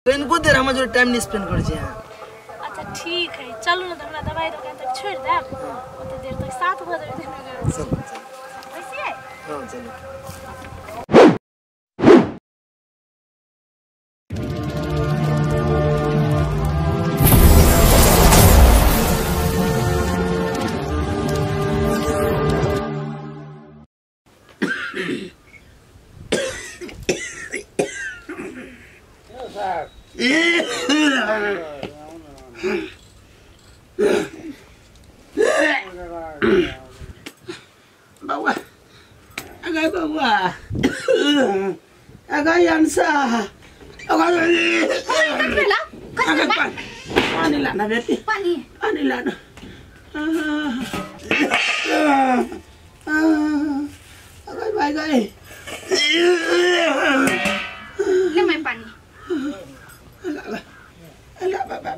कनिको देर हमरा जोरे टाइम नहीं स्पेंड करै छी अहाँ। अच्छा ठीक है, चलू ने त हमरा दवाई दुकान तक छोड़ देब, ओते देर तक 7 बजे चलू चलू कैसे? हाँ चलू। बउआ अगै बउआ अगै अंसा अगै पानी लाना बेटी, पानी पानी लाना। अगै भाई गए ले मैं पानी। अल्लाह बाबा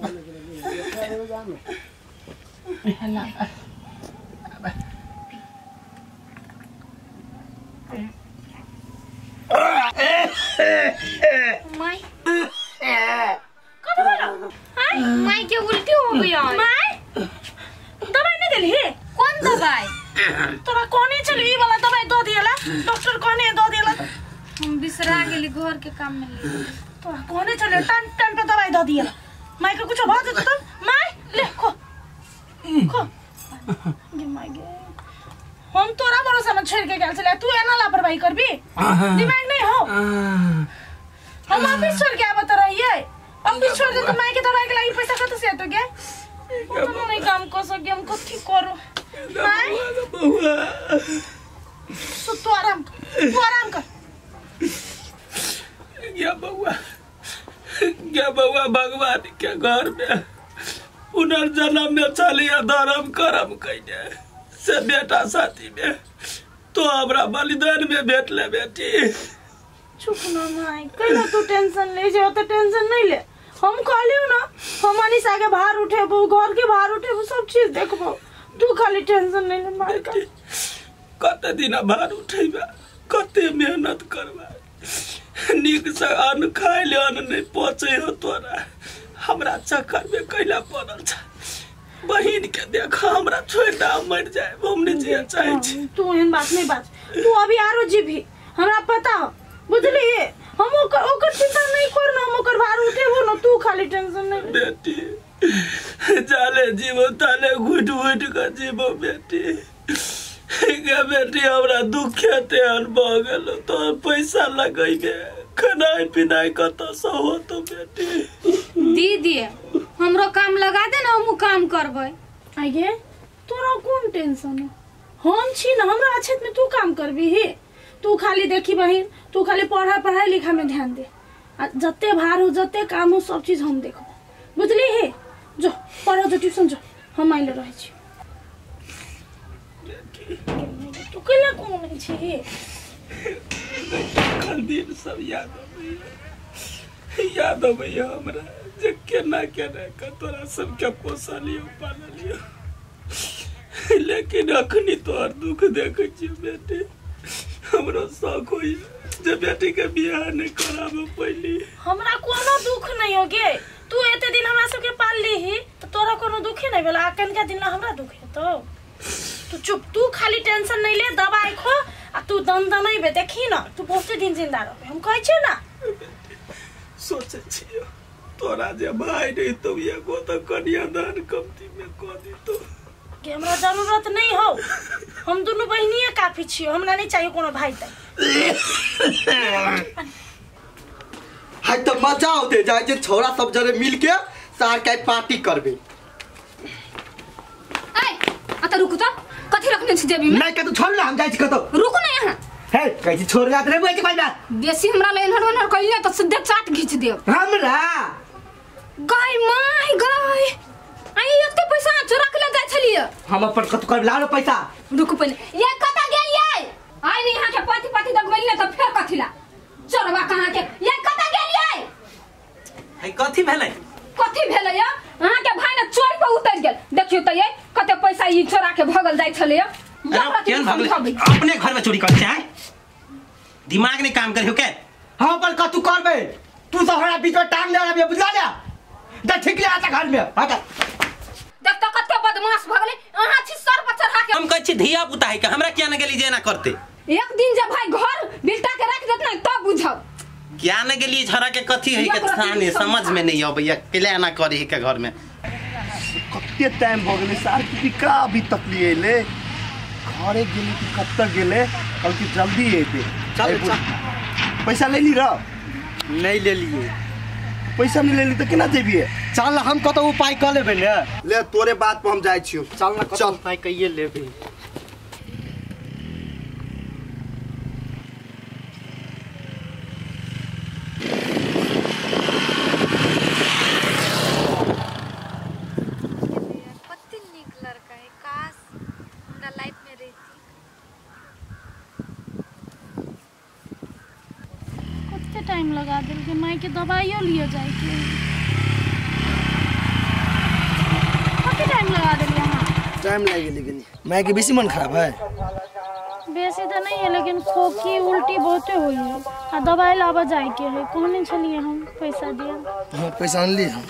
अल्लाह बाबा। माई कब बोला? माई के उल्टी हो गया। माई दवाई नहीं देली? कौन दवाई? तोरा कोने चल ई वाला दवाई दो दिएला डॉक्टर, कोने दो दिएला? हम बिसरा गेली घर के काम में ले। तोरा कोने चले टाइम टाइम पे दवाई दो दिएला। माई के कुछ भ जेतौ त माई ले खो खो गे माई गे, हम तोरा भरोसा में छोड़ के गेल छले, तू एना लापरवाही करबी? दिमाग नहीं हो। हम ऑफिस छोड़ के आवत रहिए, ऑफिस छोड़ दे तो माई के दवाई के लागि पैसा कत से एतो गे? तो नहीं काम कर सके हम, कथी करू माई? सो तू आराम कर, तू आराम कर। गया बउआ, गया बउआ, भगवान के घर में पुनर्जन्म में चलिया धर्म करम कइने से बेटा साथी में तो हमरा बलिदान में भेटले बेटी। चुप ना माई, कहियो तू टेंशन ले जे, ओते टेंशन नहीं ले। हम कहलियो ना हम अनिस आगे बाहर उठेबो, घर के बाहर उठेबो, सब चीज देखबो, तू खाली टेंशन नहीं ले माई का। कते दिन बाहर उठेबा, कते मेहनत करबा, नीक से अन्न खाइ ले अन्न नहीं पचे हो तोरा। हमरा चक्कर में कैला पड़ल छ बहिन के देख, हमरा छोड़ दे मर जाए, हम नहीं जिया चाहे छी। तू एहन बात नहीं बाज, तू अभी आरो जीभी हमरा पता हो, बुझली? हम ओकर ओकर चिंता नहीं कर न, हम ओकर भार उठेबो न, तू खाली टेंशन नहीं ले। बेटी जाले जीवो ताले घुट घुट के जीवो बेटी। गे बेटी हमरा दुख तेहन भ गेल, तो पैसा लगैबे खानाइ पिनाइ कतऽ से होतो बेटी? दीदी हमरो काम लगा दे ना, हमहू काम करबै। आगे तोरा कोन टेंशन हो, हम छी न, हमरा अछैत में तू काम करबी ही। तू खाली देखी बहिन, तू खाली पढ़ाई पढ़ाई लिखा में ध्यान दे, आ जते भार हो जते काम हो सब चीज हम देखो, बुझली हे? जो पढ़ो, जो ट्यूशन जो, हम आइले रहै छी। तू कैला कोन छी? कल दिन सब याद अबैया, याद अबैया हमरा जे केना केना के तोरा सबके पोसलियो पाललियो, लेकिन अखनी तोहर दुख देखै छियै बेटी, हमरो शौक होइया जे बेटी के बियाह नहीं कराबे पहली। हमरा कोनो दुख नहीं हो गे, तू एते दिन हमरा सबके पालली ही त तोरा कोनो दुखे नहीं भेल, आ कनिका दिन हमरा दुख हेतौ? तू चुप, तू खाली टेंशन नहीं ले, दवाई खो आ तू दन दनैबे, देखी न तू बहुते दिन जिंदा रहबे, हम कहै छियौ ना। सोचै छियौ तोरा जे भाई रहितौ एगो त कन्यादान कमती में कऽ दितौ। कि हमरा जरूरत नहीं हो, हम दुनू बहिनिए काफी छियौ, हमरा नहीं चाहिए कोनो भाई ताई। हाय त मजा औते जाय जे छोरा सब जरे मिल के सार के पार्टी करबे। ए अत रुकू त, कथि रखने छी जेबी में? नहीं कतौ छोड़ ना, हम जाय छी कतौ। रुकू ना यहाँ। हे कहै छी छोड़ जात रे बुझै छी भाई बात। बेसी हमरा ले एनहर ओनहर कइले त सीधे चाट घीच देब। हमरा गाय my गाय, आई एते पैसा चोरा के ले जाय छलिए। हम अपन कतौ कर लाओ पैसा। रुकू पहिले, ये कत गेलियै? आई नहीं यहाँ के पाती पाती दगबैले त फेर कथिला चोरवा कहाँ के? ये कत गेलियै? है कथि भेलै? कथि भेलै या? अहाँ के भाई ने चोर पर उतर गेल, देखियो त ये कते पैसा ई चोरा के भगल जाय छलै। अपने घर में चोरी कर छै, दिमाग नहीं काम करे हो के? हम अपन कतौ करबै। तू सब हमरा बीच में टांग दे रहा बुझला ले जा ठीक ले आता घर में हटा देख त कते बदमाश भ गेलै अहाँ छी सर पर चढ़ा के हम कहै छी धिया पुता है के हमरा किया न गेली जे एना करते एक दिन जब भाई घर बिलटा के रख देत ना तब बुझब क्या न गेली झरा के कथी है के थाने समझ में नहीं अबैया केला एना करे है के घर में कते टाइम भ गेलै सार की का अभी तक लिए ले घरे गेली कि कब तक गेले कल की जल्दी एते चल चल पैसा ले ली र नहीं ले लिए पैसा नहीं ले ली त केना जेबिए चल हम कतौ उपाय क लेबै ने ले तोरे बात पर हम जाय छियो चल ना कतौ उपाय कइए लेबै कते नीक लड़का है काश हमरा लाइफ में रहती। कते टाइम लगा देलकै माय के दवाइयो लियो जाय के कते टाइम लगा देलियै अहाँ? टाइम लागि गेलै कनी माय के बेसी मन खराब है बेसी तऽ नहीं है लेकिन खोखी उल्टी बहुते होई है आ दवाई लाबऽ जाय के है कहने छलियै हम पैसा दिया। हाँ पैसा अनली हम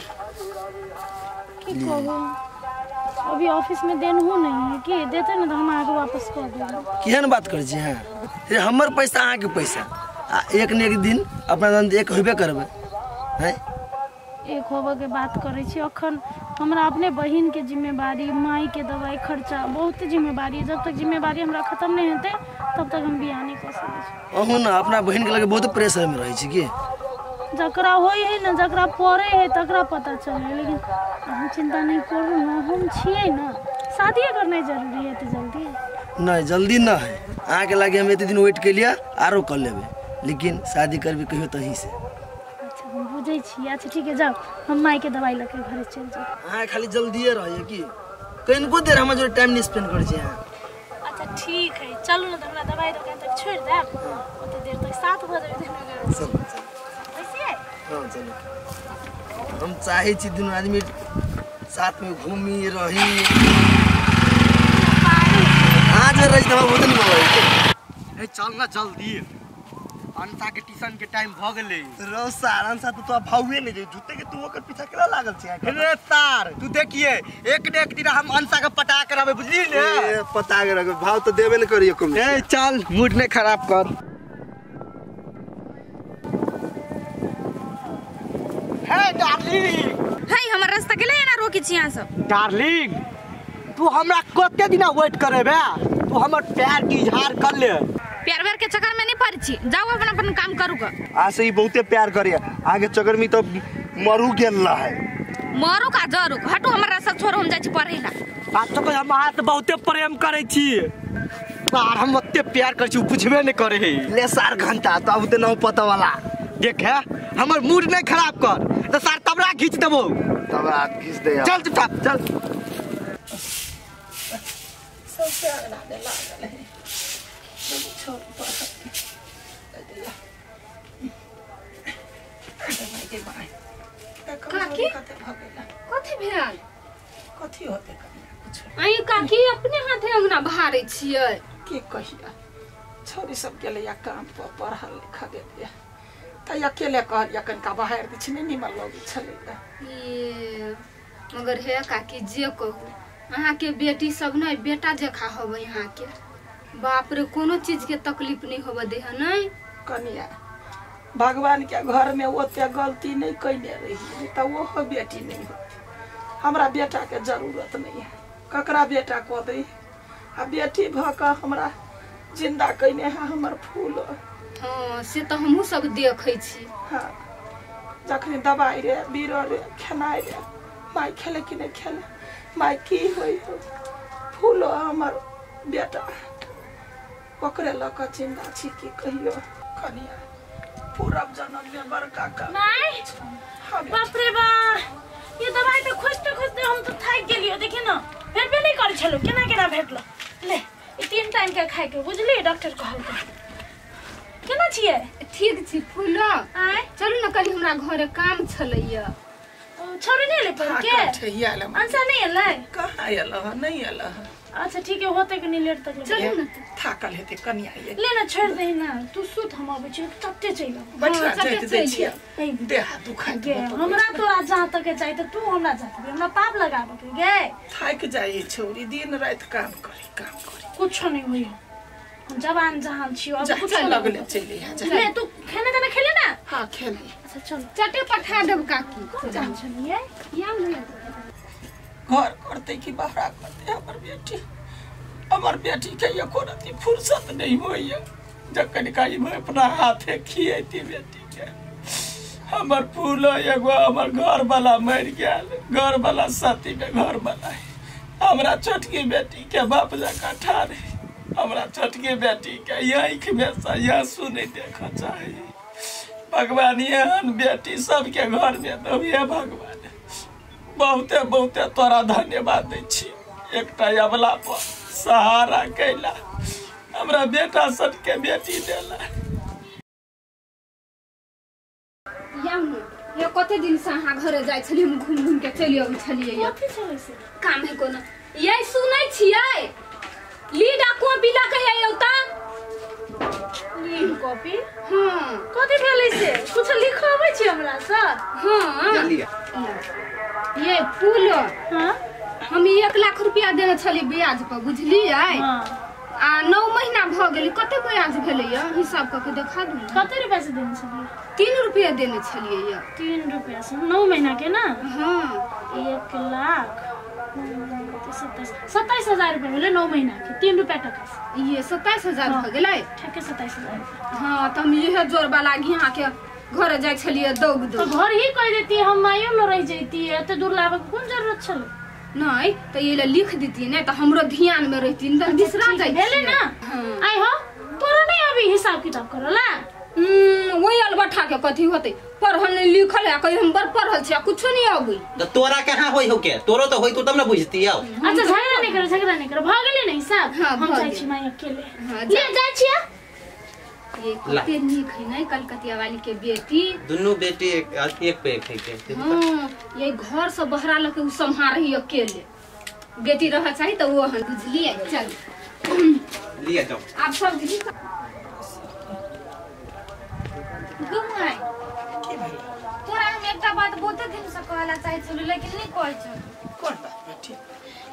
की कहू अभी ऑफिस में देनहु नहीं है कि देते ना तो हम अहाँके वापस कऽ देब। केहन बात करै छी अहाँ रे हमर पैसा अहाँके पैसा आ एक ने एक दिन अपना दन एक होबे करबै हैं एक होबऽ के बात करै छी अखन हमरा अपने बहिन के जिम्मेवारी माई के दवाई खर्चा बहुत जिम्मेवारी है। जब तक जिम्मेवारी हमरा खत्म नहीं हेतै तब तक हम बियाह नहीं कऽ सकै छी। अहूँ ने अपना बहिन के लगे बहुत प्रेशर में रहै छी की जकरा होइ है ना जकरा पड़े है तकरा पता चले लेकिन अहाँ चिंता नहीं करू ना हम छियै ना शादिये करनाइ जरूरी है तऽ जल्दी नहीं जल्दी न है अहाँके लागे हम एते दिन वेट केलियै आरो कर लेबै लेकिन शादी करबै कहियो तहीं से। अच्छा हम बुझै छी। अच्छा ठीक है जाओ हम माई के दवाई लऽ के घरे चलि जाउ। अहाँ खाली जल्दिए रहैए की कनिको देर हमरा जोरे टाइम नहीं स्पेंड करै छी अहाँ। अच्छा ठीक है चलू ना तऽ हमरा दवाई दोकान तक छोड़ि देब ओते देर तक 7 बजे जेबै। चलू हाँ चलो हम चाहे छी दुनू आदमी साथ में घूमी रही आज रही त बहुत नहीं मोबाइल ए चल ना जल्दी अंसा के ट्यूशन के टाइम भ गेलै रो सार अंसा तो तोरा भावे नहीं जे झूठे के तू ओकर पीछा केना लागल छै रे सार तू देखिए एक ने एक दिन हम अंसा के पटा के रहबै बुझली ने ए पता के रहबै भाव तो देबे न करियो कम ए चल मूड ने खराब कर हे डार्लिंग हे हमर रास्ता गेलै ना रोकी छी अहाँ सब। डार्लिंग तू हमरा कते दिना वेट करेबे तू हमर प्यार के इजहार कर ले। प्यार व्यार के चक्कर में नहीं पड़ी छी जाओ अपन अपन काम करू ग। आ से ई बहुते प्यार करिए आगे चक्कर में तो मरू गेल है मरू का जरू हटू हमर रास्ता छोड़ो हम जाइ छी पढ़ै ला। आ तो हम अहाँ से बहुते प्रेम करै छी सार हम ओते प्यार करै छी बुझबे नहीं करे है ले सार घंटा तो अब ते न पता वाला देख है हमर मूड नहीं खराब कर तो सार तबरा खींच देबो तबरा खींच दे चल चुपचाप चल सबसे अंगना में लागल है छोड़ पर काकी कथी भेल कथी होते कन्या कुछ आई काकी अपने हाथे अंगना बहारै छियै के कहिया छोरी सब गेलै या काम पर पढ़ल लिखल गेलै त अकेले कहलियै कनिका बाहर दै छी नहि निमन लगै छलै ये मगर हे काकी जे कहू अहाँ के बेटी सब ने बेटा जखा होबै अहाँ के बाप रे कोनो चीज के तकलीफ नहीं होबे दे है नहीं कनिया भगवान के घर में ओते गलती नहीं कैने रही त ओहो बेटी नहीं होती हमरा बेटा के जरूरत नहीं है ककरा बेटा को दे आ बेटी भ के हमरा जिंदा कैने है हमर फूल। हाँ से तो हमहूँ सब देखै छी। हाँ जखनी दवाई रे बीरो रे खेनाइ रे माय खेले कि नहीं खेले माय की होई हो फूलो हमर बेटा ओकरे लऽ कऽ जिंदा छी की कहियो कनिया पूरब जन्म में बड़का का माय बाप रे बा ये दवाई तो खोजते खोजते हम तो थाक गेलियो देखि ना भेटबे नहीं करै छलो केना केना भेटलो ले ई 3 टाइम के खाय के बुझली डॉक्टर कहलकै। केना छियै? ठीक छी फूलो आय चलू ना कनी हमरा घरे काम छलैया। ओ छोरी नहीं ले पर के अंसा नहीं एलै कहाँ एल नहीं एल। अच्छा ठीक है होते कनी लेट तक चलू न थाकल हेते कनी आइए ले ना छोड़ दे ना तू सुत हम आबै छी तत्ते चलि आब बैठला जाइत दै छियै देह हाथ दुखाइ गे हमरा तोरा जहाँ तक के चाही त तू हमरा जा तक हमरा पाप लगाब के गे थाकि जाइ छौरी दिन राति काम करी काम करी कुछो नहीं होई हम जवान जहान छियो अब कुछ लगले चलि आ जा ले तू खाना दाना खेले ना। हां खेली। अच्छा चल चटे पठा देब काकी जा चलिए याम न घर करते कि बाहरा करते हमर बेटी के एको रति फुर्सत नहीं होइए जखन कहीं अपना हाथे खियैती बेटी के। हमर फूल एगो हमर घर वाला मरि गेल घर वाला साथी में घर वाला हमरा छोटकी बेटी के बाप जकाँ ठाढ़ हमरा छोटकी बेटी के आँखि में से आंसू नहीं देखऽ चाही। भगवान एहन बेटी सबके घर में दबिए भगवान बहुते बहुते तोरा धन्यवाद दै छी एकटा अबला पर सहारा कैला हमरा बेटा सबके बेटी देला। याम ये कते दिन से अहाँ घरे जाइ छलियै हम घुम घुम के चलि अबै छलियै कथि छलै से काम है कोनो ये सुनै छियै लीड आ कॉपी ल के आइयो त लीड कॉपी। हां कथि भेलै से कुछ लिखबै छी हमरा से। हां ये फूल। हां हम 1 लाख रुपया देने छलियै ब्याज पर बुझलियै। हां आ 9 महीना भ गेलै कते ब्याज भेलै य हिसाब क के देखा दू कते रुपया से देने छलियै 3 रुपया देने छलियै य 3 रुपया से 9 महीना के ना। हां 1 लाख 27,000 रुपया भेलै 9 महीना के 3 रुपया टका से ये 27,000 भ गेलै ठके 27,000। हां त हम इहे जोड़बा लागी अहाँ के घर जाइ छलियै दौग तो दौग घर ही कह देती हम माइयो न रह जैती एते दूर लाबे के कोन जरूरत छलै नहीं त ये ला लिख देती ने त हमरो ध्यान में रहती न त बिसरा जाइ भेलै ना। आई हो तोरा नहीं अभी हिसाब किताब करला वही अलबठा के कथी होते पढ़ल नहीं लिखल है कहीं हम बड़ पढ़ल छी कुछो नहीं अबै त तोरा कहां होई हो के तोरो त होई तू तब न बुझती आओ। अच्छा झगड़ा नहीं करो झगड़ा नहीं करो भ गेलै ने हिसाब। हम जाइ छी माई अकेले ले जाइ छी। ये कते नीक है नहीं कलकतिया वाली के बेटी दुनू बेटी एक पे एक है के। हां ये घर से बहरा लके उ सम्हार रही अकेले बेटी रह चाही त वो हन बुझलिए। चल लिया जाओ आप सब गुमाई की भेल तोरा हम एकटा बात बहुते दिन से कहला चाहे छलु लेकिन नहीं कहै छलु। कोन बात बेटी?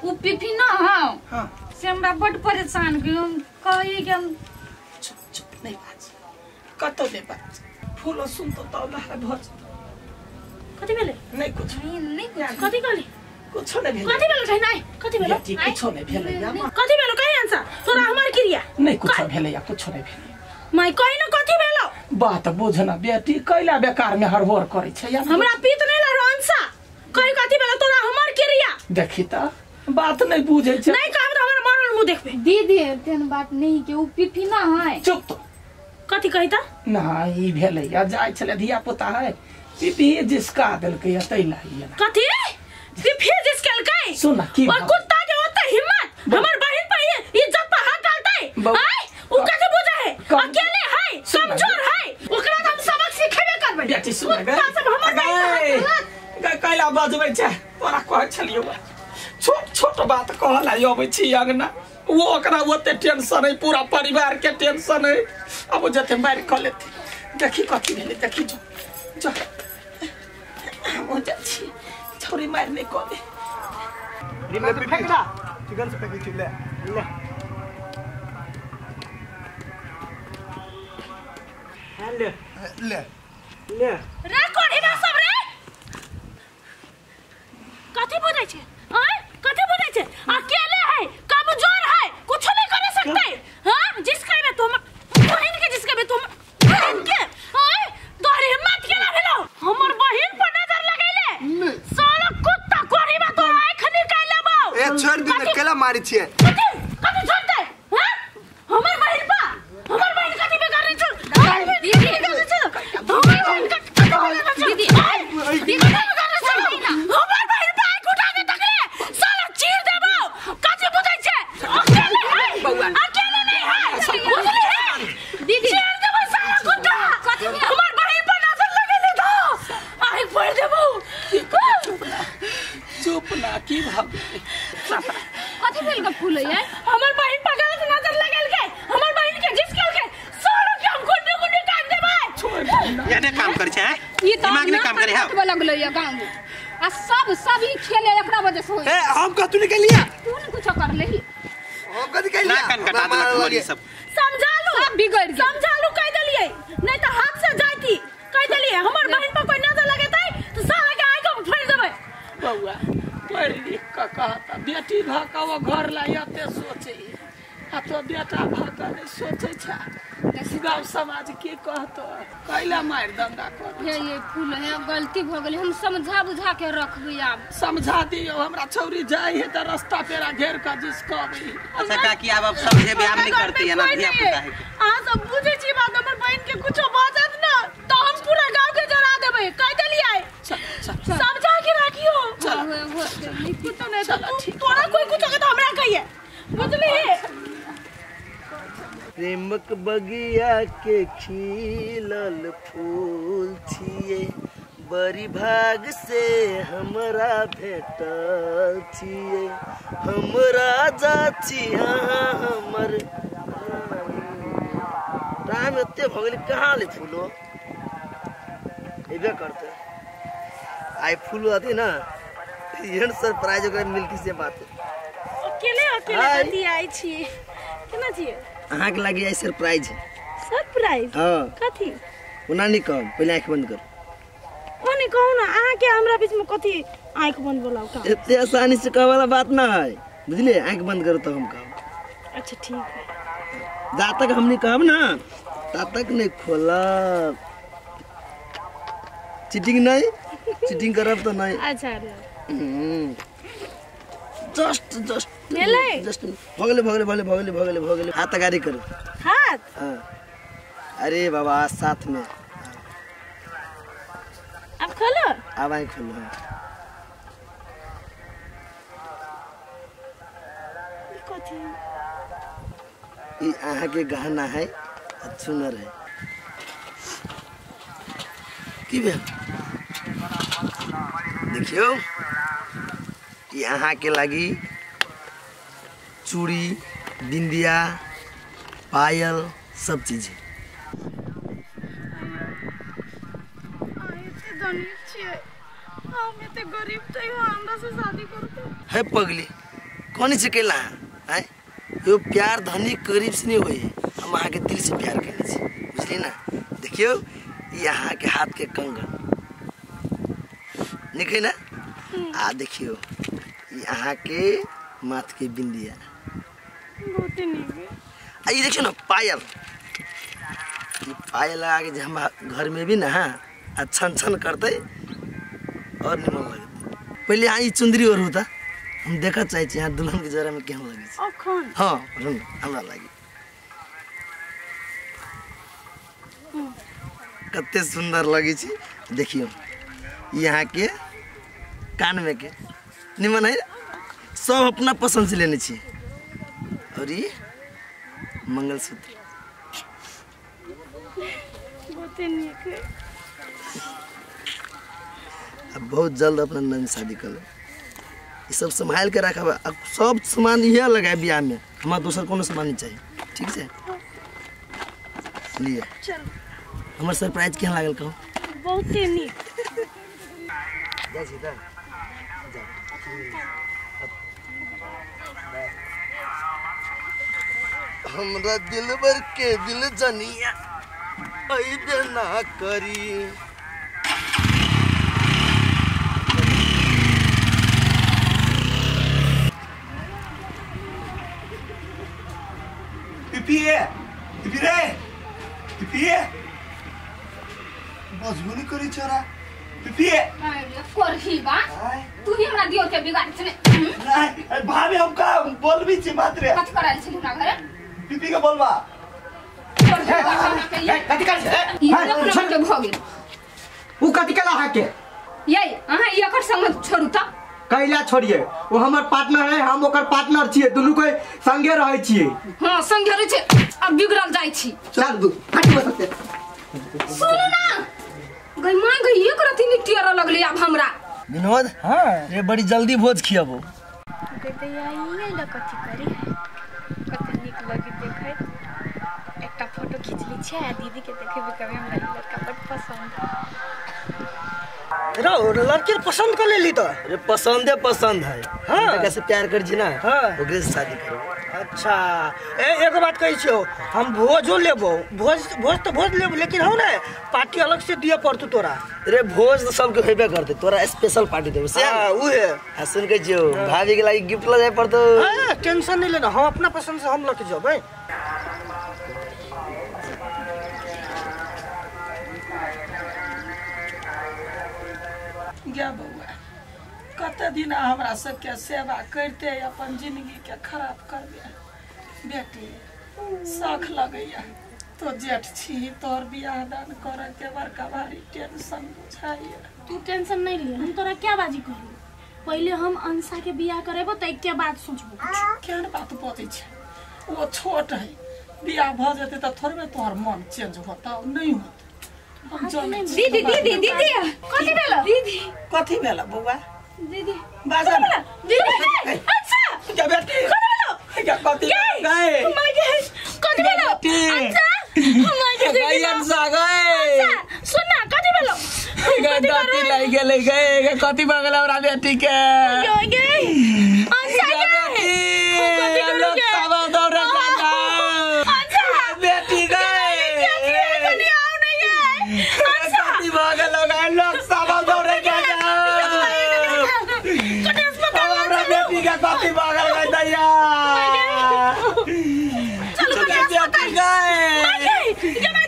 उ पिफी न हां हां से हमरा बड परेशान के हम कही कि हम चुप चुप नहीं बाज कतौ नहीं बाज फूल सुन तो तौला है भज कथि भेलै नहीं कुछ नहीं कुछ कथि कहली कुछो नहीं भेलै कथि भेलै कहि नहीं कथि भेलै बेटी कुछो नहीं भेलै कथि भेलै कहि आंसा तोरा हमर क्रिया नहीं कुछो भेलै या कुछो नहीं भेलै माई कहि न कथि भेलौ बात बुझना बेटी कैला बेकार में हड़बड़ करै छै या हमरा पीत नहीं लड़ अंसा कहि कथि भेलौ तोरा हमर क्रिया देखी त बात नहीं बुझै छै नहीं कहब त हमर मरल मुंह देखबे दीदी तेन बात नहीं के उ पिफी ना है चुप तो कथि कहि त ना ई भेलै या जाइ छलै धिया पुता है पिपी जिसका देलकै या तैला ई ना कथि पिफी जिसकेलकै सुन की और कुत्ता के ओते हिम्मत हमर बहिन पर इज्जत पर हाथ डालतै आय उ कथि बुझै है अकेले है कमजोर है ओकरा हम सबक सिखेबे करबै बेटी सुन कुत्ता सब हमर बहिन गै कैला बजबै छै तोरा कहै छलियौ छोट छोट बात कहला अबै छी अंगना वो ओकरा ओते टेंशन है पूरा परिवार के टेंशन है अब जते मारि क लेते देखी कथि भेलै देखी जो जो हम जाइ छी छौरी मारि नहि कऽ दे ले फेंक दा चिकन से फेंक छी ले ले ले ले ले रे कोढ़ीबा सब रे कथि बुझै छै आय कथि बुझै छै अकेले है कमजोर है कुछ नहीं कर सकते हां जिसका में तुम बहिन के जिसका में तुम बहिन के आय तोहर हिम्मत केना भेलौ हमर बहिन पर नजर लगैले साला कुत्ता कोढ़ीबा तोर आंख निकाल लेबौ ए छोड़ दे केला मारी छियै कथि कथि छोड़तै हां हमर बहिन पा हमर बहिन कथि बेकार रे छौ दीदी हमर बहिन कथि दीदी दीदी हमर बहिन पे आंख उठा के तकले साला चीर देबौ कथि बुझै छै अकेले है अकेले नहीं है बुझली है दीदी चीर देबौ साला कुत्ता कथि हमर बहिन पर नजर लगेले तो आंख फोड़ देबौ बौआ की भ गेलै कथि भेल ग फूल ये हमर बहिन पर गलत नजर लगल के हमर बहिन के जिसकल के सोरो के हम गुड्डू गुड्डू काट देबै छोड़ दे ये ने काम करै छै ई त दिमाग ने काम करे है लगलै ये गांव में आ सब सब ही खेले एकरा वजह से होई ए हम कथि नहीं केलिया तू ने कुछ कर लेही हम कथि केलिया ना कान कटा देलक हमर ई सब समझा लू सब बिगड़ गेल समझा लू कह देलिए नहीं त हाथ से जाती कह देलिए हमर बहिन पर कोई नजर लगेतै त सारा के आइ के फोड़ देबै बौआ पढ़ लिख के कहता बेटी भ के वो घर ला एते सोचे आ तो बेटा भ के नहीं सोचे छै गाँव समाज की कहतो कैला मार दंगा कर ये फूल है गलती भ गेलै हम समझा बुझा के रखबै आब समझा दियो हमरा छौरी जाय है त रास्ता पेरा घेर के जिसकबी अच्छा काकी आब अब समझेबे आब नहीं करते ना धिया पुता है अहाँ सब बुझै छी बात हमर बहिन के कुछो बाजत ना त हम पूरा गांव के जरा देबै कह देलियै चल चल समझा के राखियो चल कुछो नहीं तो तोरा कोई कुछो के त हमरा कहिए बुझली प्रेमक बगिया के खिलल फूल छिए बड़ी भाग से हमरा भेटल छिए हमरा जाची अहाँ हमर टाइम एते भऽ गेलै कहाँ ले फूलो एबे करते आई फूलो अथी ना एहन सरप्राइज ओकरा मिलती से बात अकेले अकेले कथी आई छी केना छियै अहाँ के लागी आई सरप्राइज सरप्राइज हां कथी ओना नहीं कहब पहिले आँख बंद कर ओ नहीं कहू ना अहाँ के हमरा बीच में कथी आँख बंद बोलाउ का एते आसानी से कहे वाला बात ना है बुझलिए आँख बंद करो तो हम कहब अच्छा ठीक है जा तक हम नहीं कहब ना ता तक नहीं खोलब चीटिंग नहीं चीटिंग करब तो नहीं अच्छा जस्ट जस्ट भेलै जस्ट भगले भगले भगले भगले भगले भगले हाथ अगाड़ी करो हाथ हाँ अरे बाबा साथ में अब खोलो अब आई खोलो हाँ कथी ई अहाँ के गहना है सुनर है की भेल देखियो ई अहाँ के लागी चूड़ी बिंदिया पायल सब चीज है हम एते गरीब तैयो हमरा से शादी करते है पगली कौन से केला है यो प्यार धनी गरीब से नहीं होई हम अहाँ के दिल से प्यार करने छी बुझली ना देखियो ई अहाँ के हाथ के कंगन निके ना आ देखियो ई अहाँ के माथ के बिंदिया बहुत नीक आ ये देखियो ना पायल ई पायल लगा के जे हम घर में भी ना आ छन छन करते और निमन लगते पहले यहाँ ई चुंदरी और होता हम देखा चाहे छी यहाँ दुल्हन के जरा में केहन लगे छै अखन हाँ हमरा लागे कते सुंदर लगे छै देखियो यहाँ के कान में के निमन है सब अपना पसंद से लेने छी और ये मंगलसूत्र बहुत नीक है अब बहुत जल्द अपना नन शादी कर ले ये सब संभाल के रखब अब सब सामान यह लगाए ब्याह में हमारा दोसर कोनो सामान नहीं चाहिए ठीक है लिए चल हमार सरप्राइज केहन लागल कहू बहुत नीक जाइ छी तऽ जाउ हमरा दिलबर के दिल जनिया ऐबे ना करी पिपिए पिपी रे पिपिए बजबो नहीं करी छोरा पिपिए करही बा तू ही हमरा दियो के बिगाड़ छने नहीं अरे भाभी हम का बोलबी छी मात्र कथि करायल छली हमरा घरे पिपी के बोलबा कथि कर छे ई अपना के भ गेल उ कथि केला हा के ये अहाँ एकर संग छोड़ू त कैला छोड़िए वो हमर पार्टनर है हम ओकर पार्टनर छिए दुनू कोई संगे रहै छिए हां संगे रहै छै अब बिगड़ल जाइ छी चल दू हट बस सुनू ना गई मां गई एक रति निटियर लगले अब हमरा। विनोद हां रे बड़ी जल्दी भोज खियाबो। दैया ई ल कथी करी है, कते नीक लगी देखै। एकटा फोटो खींच ली छै आ दीदी के देखेबे कभी, हमरा ई लड़का बड पसंद। रो लड़की पसंद कर लेली तो? अरे पसंदे पसंद है। हां कैसे प्यार कर छी ना, हां ओकरे से शादी करो। अच्छा एगो बात कहै छियो, हम भोजो लेबो, भोज भोज तो भोज लेबो, लेकिन हौ ने पार्टी अलग से दिए पड़तौ तोरा। अरे भोज तो सबके होबे करते, तोरा स्पेशल पार्टी देबो से। हां उहे आ सुन के जियो भाभी के लागि गिफ्ट ल जाय पड़तो। हां टेंशन नहीं लेना, हम अपना पसंद से हम लके जेबै। गे बौआ कते दिन हमरा सबके सेवा करते अपन जिंदगी के खराब करबे। बेटी शौख लगैया तो जेठ छी, तोहर बियाह दान करे के बड़का भारी टेंशन बुझाइया। तू टेंशन नहीं ले, हम तोरा क्या बाजी कहलू, पहले हम अंशा के बियाह करेबो तै के बाद सोचबो। केहन बात बजै छै, ओ छोट है, बियाह भ जेतै त थोड़बे तोहर मन चेंज होता नहीं होता। दीदी दीदी दीदी कथी भेल? दीदी कथी भेल बौआ? दीदी बाजन दीदी अच्छा क्या बेटी क्या कथी गए my गे कथी भेल? अच्छा my गे गई अंशा गए। अच्छा सुन ना कथी भेल? गई दाती लाई गेलै गए कथी भ गेल हमरा बेटी के? गई गई अंशा बेटी लोग सब दौड़ जा। अच्छा बेटी गए कथी भ गेल लोग सब दौड़ जा। हमरा बेटी के कथी भ गेल दैया? चलो बेटी गए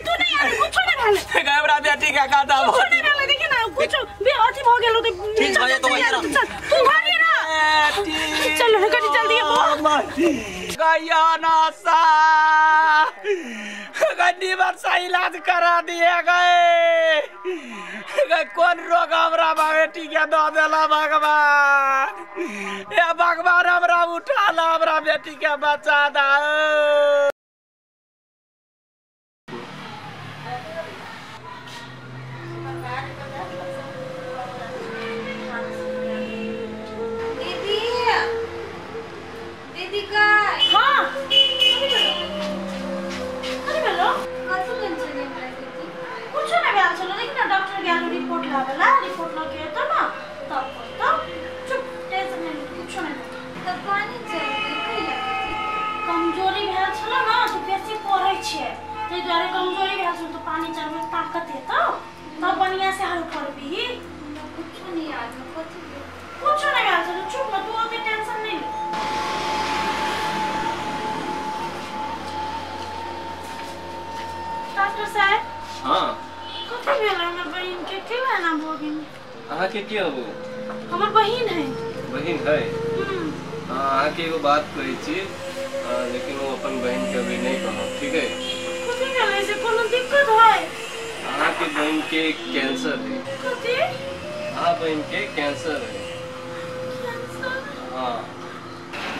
तू नहीं आ कुछो नहीं भेल। हमरा बेटी के काटा कुछो नहीं भेल, देखि ना कुछो बे अथी भ गेल त ठीक भ जेतौ। तू भागी ना, चल रे कनी जल्दी गया ना सा गड्डी बरसा इलाज करा दिए गए। कौन रोग हमरा बेटी के दऽ देला भगवान? ए भगवान हमरा उठा ला, हमरा बेटी के बचा दा। दीदी दीदी का हां कथी भेलो? कथी भेल छलै हमरा दीदी? कुछो नहीं भेल छलो, लेकिन ना डॉक्टर गेल रिपोर्ट लाबेला, रिपोर्ट लके एतो ना तब तो चुप टेंशन नहीं, कुछो नहीं। त पानी चलते कैला कमजोरी भेल छलो ना, तू बेसी पढ़ै छे तै दुआरे कमजोरी भेल छलो, तो पानी चढ़बे ताकत एतो तब बढ़िया से हल करबी। हमरा कुछो नहीं याद है कथी भेल? कुछो नहीं भेल छलो, चुप ना तू ओते टेंशन नहीं ले। डॉक्टर साहब हां कथी भेल हमर बहिन के? केना ना भऽ गेल? अहाँ के के हबो? हमर बहिन है। बहिन है? हां अहाँ के एगो बात कहै छी, लेकिन वो अपन बहिन के अभी नहीं कहब, ठीक है? कथी भेल से कोनो दिक्कत है? अहाँ के बहिन के कैंसर है। कथी? अहाँ बहिन के कैंसर है। कैंसर? हां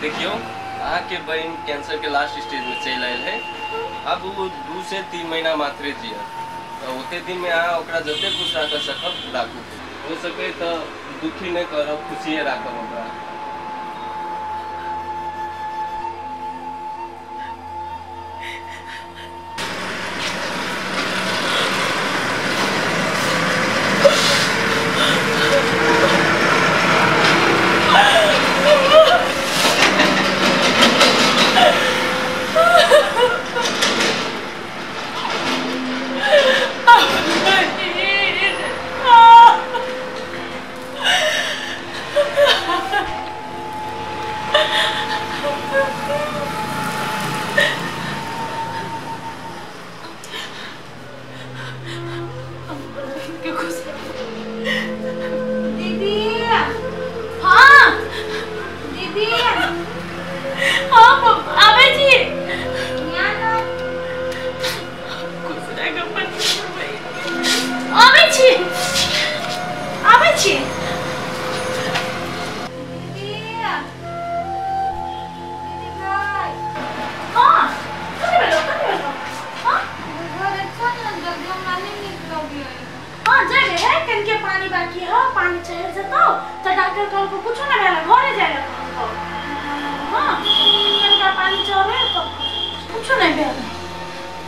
देखियो अहाँ के बहिन कैंसर के लास्ट स्टेज में चलि आयल है। अब वो 2 से 3 महीना मात्रे जियत, तो ओते दिन में अहाँ ओकरा जते खुश राख सकब राखू, हो सके तो दुखी नहीं करब, खुशिये राखब ओकरा। Ha ha ha! त डॉक्टर कहलको कुछो ना भेल घरे जाय ला कहलको। हां कनका पानी चढ़े तो कुछो नहीं भेल,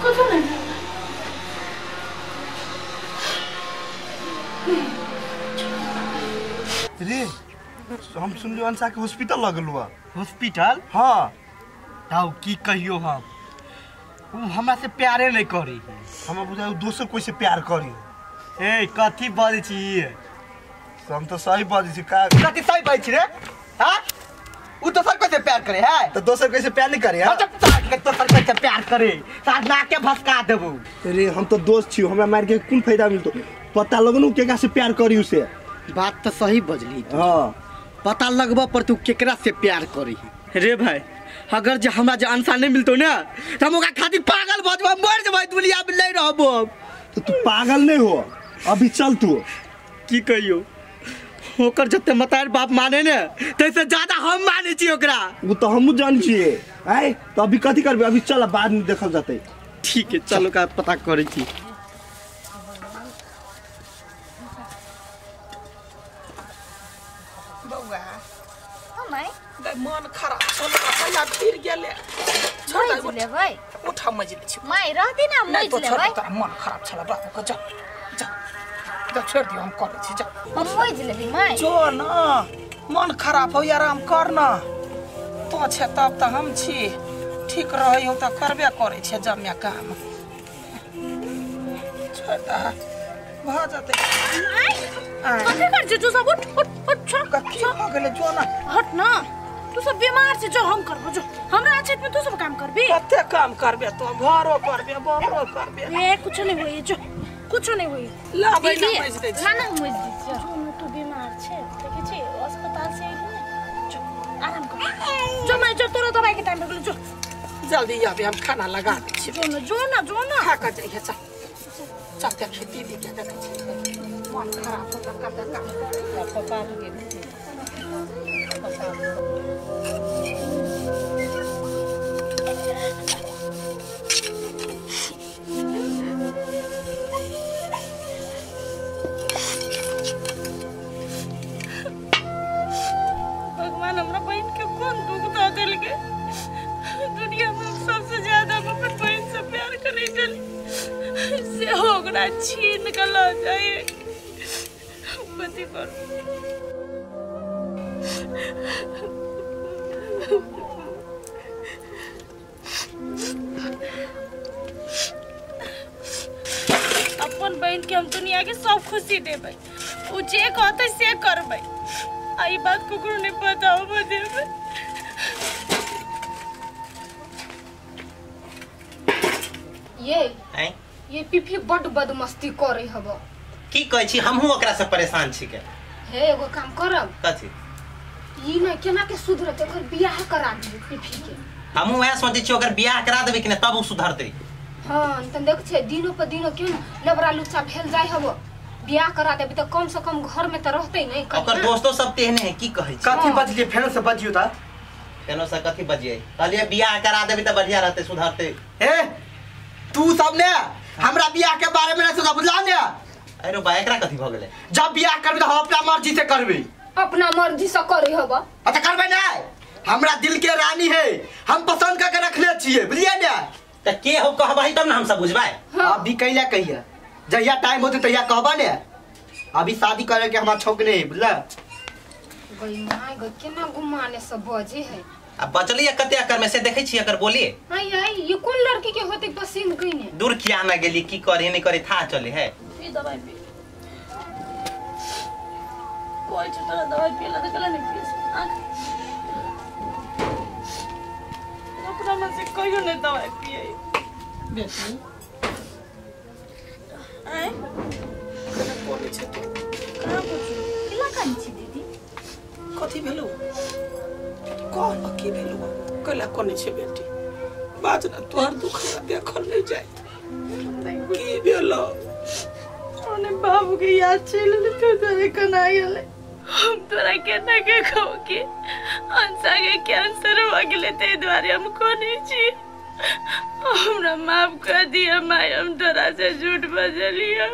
कुछो नहीं भेल। रे हम सुनलियो अंसा के हॉस्पिटल लगल हुआ। हॉस्पिटल? हां ताऊ की कहियो, हम उ हमरा से प्यारे नहीं करी। हमरा बुझाय दोसर कोई से प्यार करी। ए कथी बाजै छी? हम तो सही बाजै छी। का कथी सही बाजै छी रे? हां उ दोसर कोई से प्यार करे है त दोसर कोई से प्यार नहीं करे। हां के दोसर कोई से प्यार करे साथ नाक के भसका देबू। अरे हम तो दोस्त छी, हमरा मार के कोन फायदा मिलतो? पता लगनु केकरा से प्यार करी उसे। बात तो सही बजली। हां पता लगबा पर तू केकरा से प्यार करी। रे भाई अगर जे हमरा जे अंसा नहीं मिलतो ना त हम ओकरा खातिर पागल भ जब, मर जबै, दुनिया में नहीं रहबो। तो तू पागल नहीं हो, अभी चल तू। की कहियो ओकर जते मतार बाप माने ने तैसे ज्यादा हम माने छी ओकरा। वो तो हमहू जान छिए। आए तो अभी कथी करबे? अभी चल, बाद में देखल जतै। ठीक है चलो का पता करै छी। बौआ माय मन खराब छल, पैसा फिर गेले। छोड़ लेबै उठ, हम मजले छी। माय रहती ना मज लेबै। तोरा मन खराब छल बाबू के। जा जा जा, छोड़ दियो, हम करै छी। जा हम मज लेबै माय। जो ना मन खराब हो, आराम कर ना। तो छे तब त हम छी, ठीक रहै हो त करबे करै छे जम्या काम। छोड़ दा भ जतै। कथी कर छी तू सब? उठ उठ उठ, छोड़। कथी भ गेलै? जो ना हट ना, तू सब बीमार छे, जो हम करबो। जो हमरा छै में तू सब काम करबी। कते काम करबे तो? घरो करबे, बाहरो करबे। ए कुछ नहीं होई, जो कुछ नहीं होई। ला बैठ मज दे छी। ना ना मज दे छी। जो न तू बीमार छे, देखै छी अस्पताल से आइली ने, जो आराम कर। जो मैं जो तोरा दवाई के टाइम हो गेल, जो जल्दी आबे, हम खाना लगा दै छी। जो न जो न जो न खा के जइहे। चल चल देख दीदी के देखै छी मन खराब हो त कते काम पापा के भगवान हमरा बहन के कोन दुख दऽ देलकै? दुनिया में सबसे ज्यादा हम अपन बहन से प्यार करै छली, से ओकरा छीन के लऽ जाइ। कथी करू? अपन बहन के हम दुनिया के सब खुशी देबै, उ जे कहतै से करबै। आ ई बात ककरो नहीं पता होबऽ देबै। ये पीपी बड बदमस्ती करे हब। की कहै छी? हमहू ओकरा से परेशान छी के। हे एगो काम करब। कथी? ई न केना के सुधरत, ओकर बियाह करा दियो पीपी के। हमहू वएह सोचै छी, ओकर बियाह करा देबै कि ने तब उ सुधरतै। हां त देख छै दिनो पर दिनो केन लबरा लुच्चा भेल जाय हब। बियाह करा देबै त कम से कम घर में त रहतै नै। ओकर दोस्तो सब तेहने है। की कहै छी? कथी बजलियै? फेरो से बजियो त। फेरो से कथी बजियै? कहलियै बियाह करा देबै त बढ़िया रहतै, सुधरतै। ए तू सब ने हमरा बियाह के बारे में ना सोचा, बुझला ने? अरे बा एकरा कथी भ गेलै? जब बियाह करबी त हम अपना मर्जी से करबी। अपना मर्जी से करै हब। अच्छा करबै नै, हमरा दिल के रानी है, हम पसंद करके रखले छियै, बुझलियै ने? त के हो कहबही तब न हम सब बुझबै। अभी कैला कहिया, जहिया टाइम होतै तहिया कहबा ने। अभी शादी करे के हमरा छौक नहीं, बुझला? गई my गई केना गुमाने सब बजे है। अब बचली कते अकर में से देखै छी अकर बोली। हाय हाय ये कोन लड़की के होते पसंद कइने? दूर किया ना गेली, की करे नहीं करे था चले है। पी दवाई पी, कोई तोरा दवाई पीला त कला नहीं पी। आंख अपना मन से कहियो नहीं दवाई पिए। बेटी आए कने कोने छै तू? कहाँ कुछ किला कान छी दीदी? कथी भेलौ? कौन की भेलौ? कैला कोने छै बेटी? बाज ना, तोहर दुख हमरा देखल नहीं जाइत। की भेलौ? ओने बाबू के याद चलि गेलै तो तोरे कना गेलै। हम तोरा केना के कहू कि अंसा के कैंसर हो गेलै, ताहि दुआरे हम कोने छी। हमरा माफ कर दिया माय, हम तोरा से झूठ बजलियो।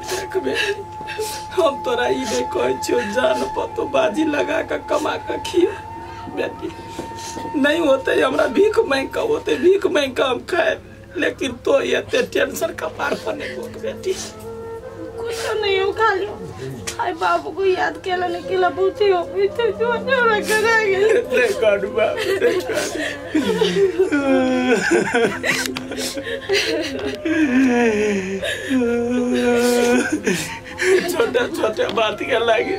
देख बेटी, हम तोरा ई नहीं कहै छियौ जान पतो बाजी लगा के कमा के खियो बेटी। नहीं होते हमरा भीख मांग के होते भीख मांग के हम खाए, लेकिन तो एते टेंशन कपार पर नहीं होत बेटी। कुछ नहीं हो खाली हाय बाबू को याद केला नहीं केला बहुते हो बीते जो हमरा करा गेल। ले काटू बाबू ले काटू। छोटे छोटे बात के लागे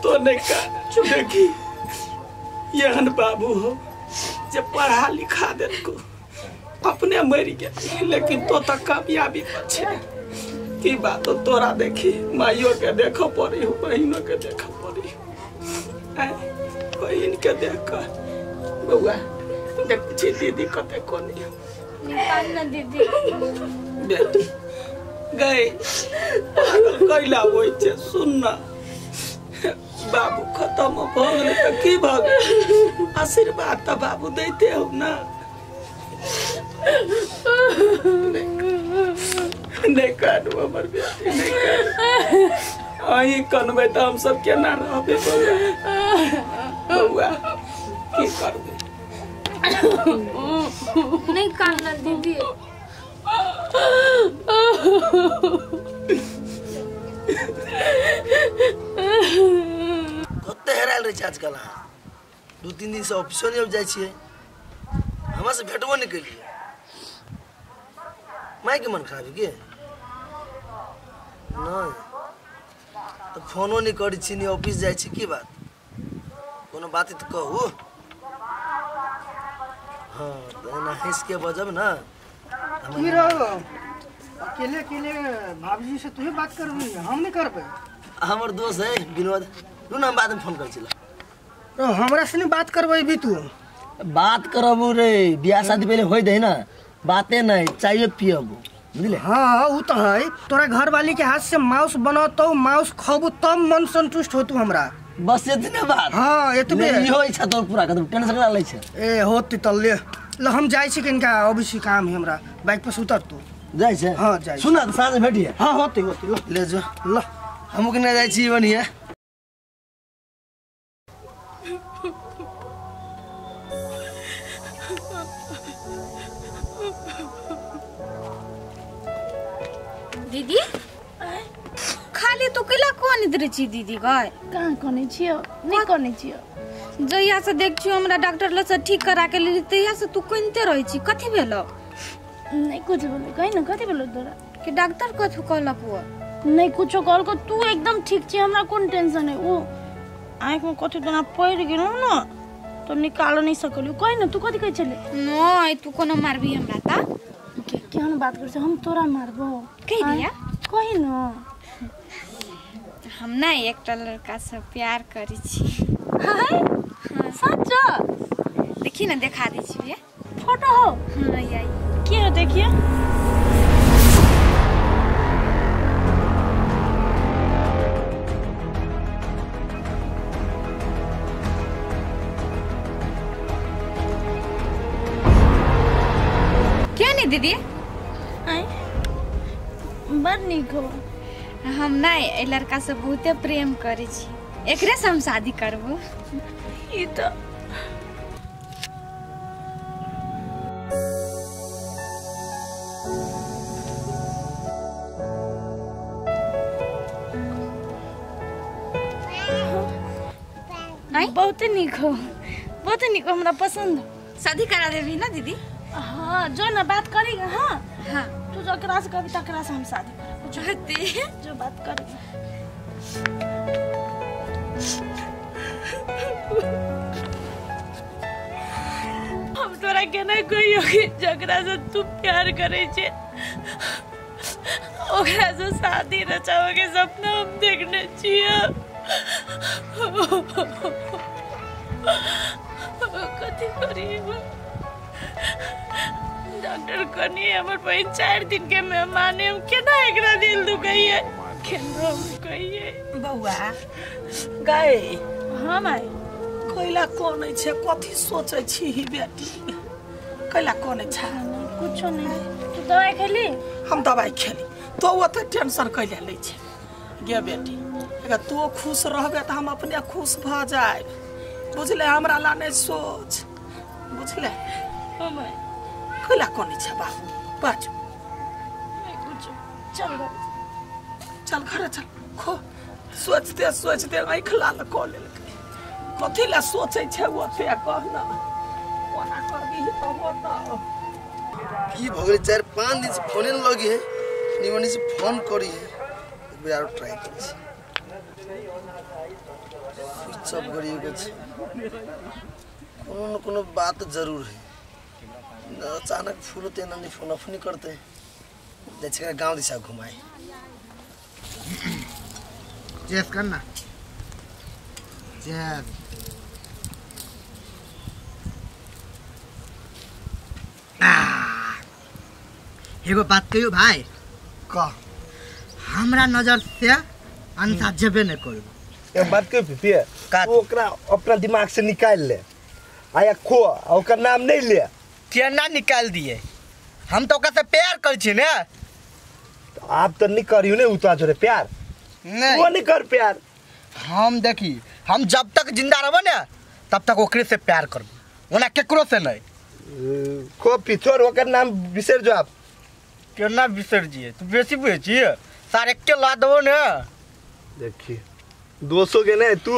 तो नहीं का देखी यहन बाबू हो जब पढ़ा लिखा दे को अपने मर गया, लेकिन तो तक कामयाबी बचे की बात तो तोरा देखी माइयो के देखो पड़ी हो बहनों के देखो पड़ी बहन के देख कर बउआ देख छी दीदी कते कोनी निकाल ना दीदी बेटी गए पागल कैला होइ छै। सुन ना बाबू खत्म भ गेलै त की भ गेलै, आशीर्वाद त बाबू दैते हो ना। नहीं कानू हमर बेटी नहीं कानू, अहीं कनबै त हम सब केना रहबै बउआ। बउआ की करबै? नहीं कानना दीदी। कते हेरायल रहै छै आजकल अहाँ, 2-3 दिन से ऑफिसो नहीं जाइ छियै, हमरा से भेटबो नहीं केलियै। माय के मन खराब है के नहीं तो फोनो नहीं करै छी नहीं ऑफिस जाइ छी, की बात? कोनो बात तो कहू। हाँ एना हँस के बजब ना। की रहो अकेले अकेले भाभी से तू ही बात करबी हम नहीं करबे? हमर दोस्त है विनोद, लू ना हम बाद में फोन कर छिला। तो हमरा से नहीं बात करबे भी तू? बात करब रे बियाह शादी पहले होय दे ना, बातें नहीं चाहिए पियब बुझले। हाँ वो तो है, तोरा घर वाली के हाथ से मांस बनातो मांस खाबू तब मन संतुष्ट होतू हमरा, बस इतने बात। हाँ एतबे इहो इच्छा तोर पूरा कर टेंशन ना लै छै। ए होती त ले ल हम जाइ छी किनका अबसी काम है हमरा, बाइक पर उतर तू जाइ छै। हां जाइ सुन न साँझ भेटिए। हां होती होती ल ले जो ल हमहु के ना जाइ छी बनिए। दीदी खाली तो कैला कोन दे छी दीदी गय? कहाँ कोने छियो नहीं कोने छियो, जहिया से देख छियो हमरा डॉक्टर ल से ठीक करा के लेली तहिया से तू कनते रहै छी, कथि भेलो? नहीं कुछ बोले कहि न कथि भेलो तोरा? कि डॉक्टर कथि कहलक वो? नहीं कुछो कहलक, तू एकदम ठीक छी हमरा कोन टेंशन है। वो आँख में कथि तना पड़ गेलो न तो निकाल नहीं सकलियो। कहि न तू कथि कहै छले? नहीं तू कोनो मारबी हमरा ता केहन बात कर हम तोरा मारबो? कहि दिया कहि न। हम ना एकटा लड़का से प्यार करै छी। हाय सच? देखी ना देखा दै छी फोटो हो। हां यही के हो देखिए। क्या नहीं दीदी? आय बड़ नीक हो। हम ना ए लड़का से बहुते प्रेम करै छी, एकरे से हम शादी करबो। ई तो बहुते नीक हो, बहुते नीक हो, हमरा पसंद हो। शादी करा देबी ना दीदी? हाँ जो ना बात करेगा। हाँ हाँ तू जकरा से कभी तकरा से हम शादी करब। चाहते जो बात करेगा। हम तोरा केना कहियो कि जकरा से तू प्यार करे छे ओकरा से शादी रचावे के सपना हम देखने छियै। कथी करी डॉक्टर कनी हमर बहिन 4 दिन के मेहमान है, हम केना एकरा दिल दुखाइए केना हम कहिए। बउआ गाय। हाँ माई कैला कोन छै कथी सोचै छी ही बेटी? कैला कोन छै? कुछो नहीं। तू दवाई खेली? हम दवाई खेली तो ओते टेंशन कैला लै छै। गे बेटी अगर तू खुश रहबे त हम अपने खुश भ जाए बुझले हमरा ला नहीं सोच बुझले ओ my कैला कोनी छ बाबू बाजू नहीं कुछ चल चल घर चल खो सोचते सोचते आँख लाल क लेलकै कथी ला सोचै छै ओते कह न कोना करबी त होता की भ गेलै 4-5 दिन से फोने न लगी है निमनी से फोन करी है एक बेर आरो ट्राई करी छी स्विच ऑफ करी के छै कोनो न कोनो बात जरूर है अचानक फूल ते ना फोन ऑफ नहीं करते जाइ गांव दिशा घुमाए चेस करना चेस एगो बात कहियो भाई कह हमरा नजर से अंसा जेबे नहीं करबो एक बात कहियो पिपिया तू ओकरा अपना दिमाग से निकाल ले आया खो आ ओकर नाम नहीं ले केना निकाल दिए हम तो ओकरा से प्यार कर छी ने आप तो नहीं करियो ने उता जोरे प्यार नहीं वो नहीं कर प्यार हम देखी हम जब तक जिंदा रहबो ने तब तक ओकरे से प्यार करबो ओना केकरो से नहीं खो पिछोर ओकर नाम बिसर जो आप केना बिसर जिए तू बेसी बुझै छियै सारे के ला देबो ने देखी 200 के नहीं तू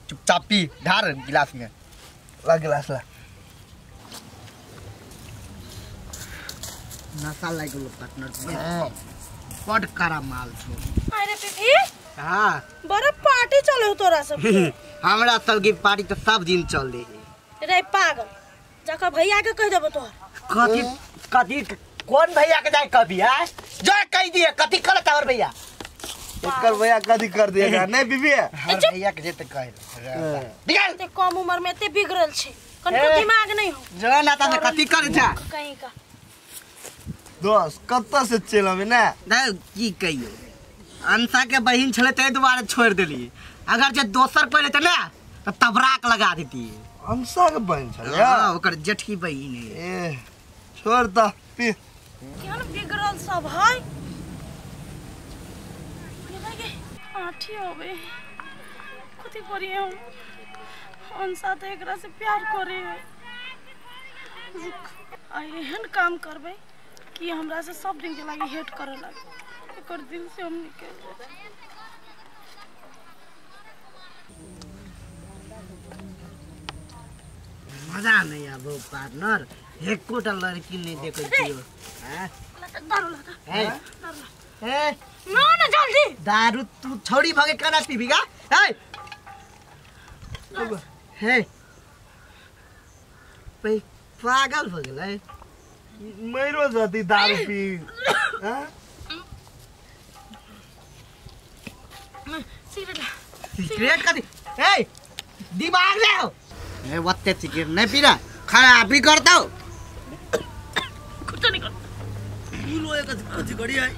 चुपचाप पी ढार गिलास में ला गिलास ला नशा लाग गेलो पार्टनर बड करा माल छो अरे पीपी हां बड़ा पार्टी चले हो तोरा सब हमरा सब की पार्टी तो सब दिन चले रे पागल जाकर भैया के कह देबो तोहर कथी कथी कौन भैया के जाए कभी है जो कह दिए कथी करत और भैया एकर भैया कथी कर दिएगा नहीं बीबी भैया के जेते कह निकल ते कम उम्र में ते बिगड़ल छै कनको दिमाग नहीं हो जो ना ता कथी करे छ कहीं का दोस्त कत्ता से चलबे ना नहीं की कहियो अंसा के बहिन छले ते दुआरे छोड़ देली अगर जे दोसर कोई लेते ना त तबराक लगा देती अंसा के बहिन छले हां ओकर जेठकी बहिन है ए छोड़ त पी केहन बिगड़ल सब है आठी होबे कथी करी हम अंसा त एकरा से प्यार करे रुक आ एहन काम करबे कि हमरा से सब दिन के लागी हेट करे लागे एकर दिल से हम निकल जाए मजा नहीं आबो पार्टनर एकोटा लड़की नहीं देखै छियो हां दारू ला ए ए ना ना जल्दी दारू तू छोड़ी भगे केना पीबी गा ए हे पे पागल भ गेलै मरो जाती दारू पी हां सिगरेट सिगरेट कथी ए दिमाग ले आओ ए वत्ते सिगरेट नहीं पीना खराबी करता हो कुछ नहीं करता तू लोए कथी करी है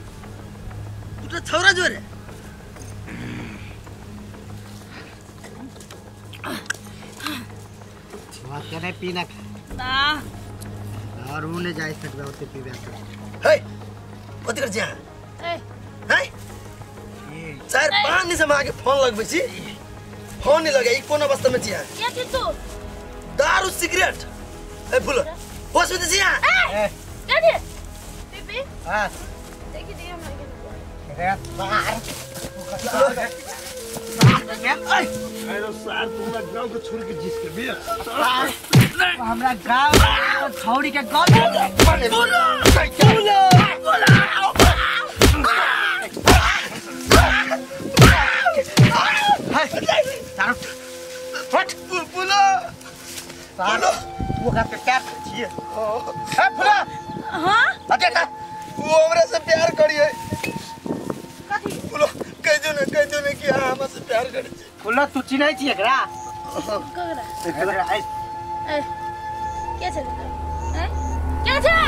तू तो छौरा जो रे वत्ते नहीं पीना ना और ऊ नहीं जा सकता ओते पीबे तो हे कथी कर छी ए हे 4-5 दिन से मागे फोन लगबै छी फोन नहीं लगे ई कोन अवस्था में छी के छी तू दारू सिगरेट ए फूल होश में छी ए के छी पीपी हां देखी दिए हमरा के रे बाहर अरे सार तुमरा गांव के छोड़ के जिस के बिया हमरा गांव छौड़ी के गांव बोलो बोलो तारो फट बोलो बोलो वो का प्यार छिए ए फुला हां अरे का वो हमरा से प्यार करिए कथी बोलो कह दो ना कि हां हमरा से प्यार करै छी फुला तू चिन्है छी एकरा ककरा एकरा ए के छै ए के छै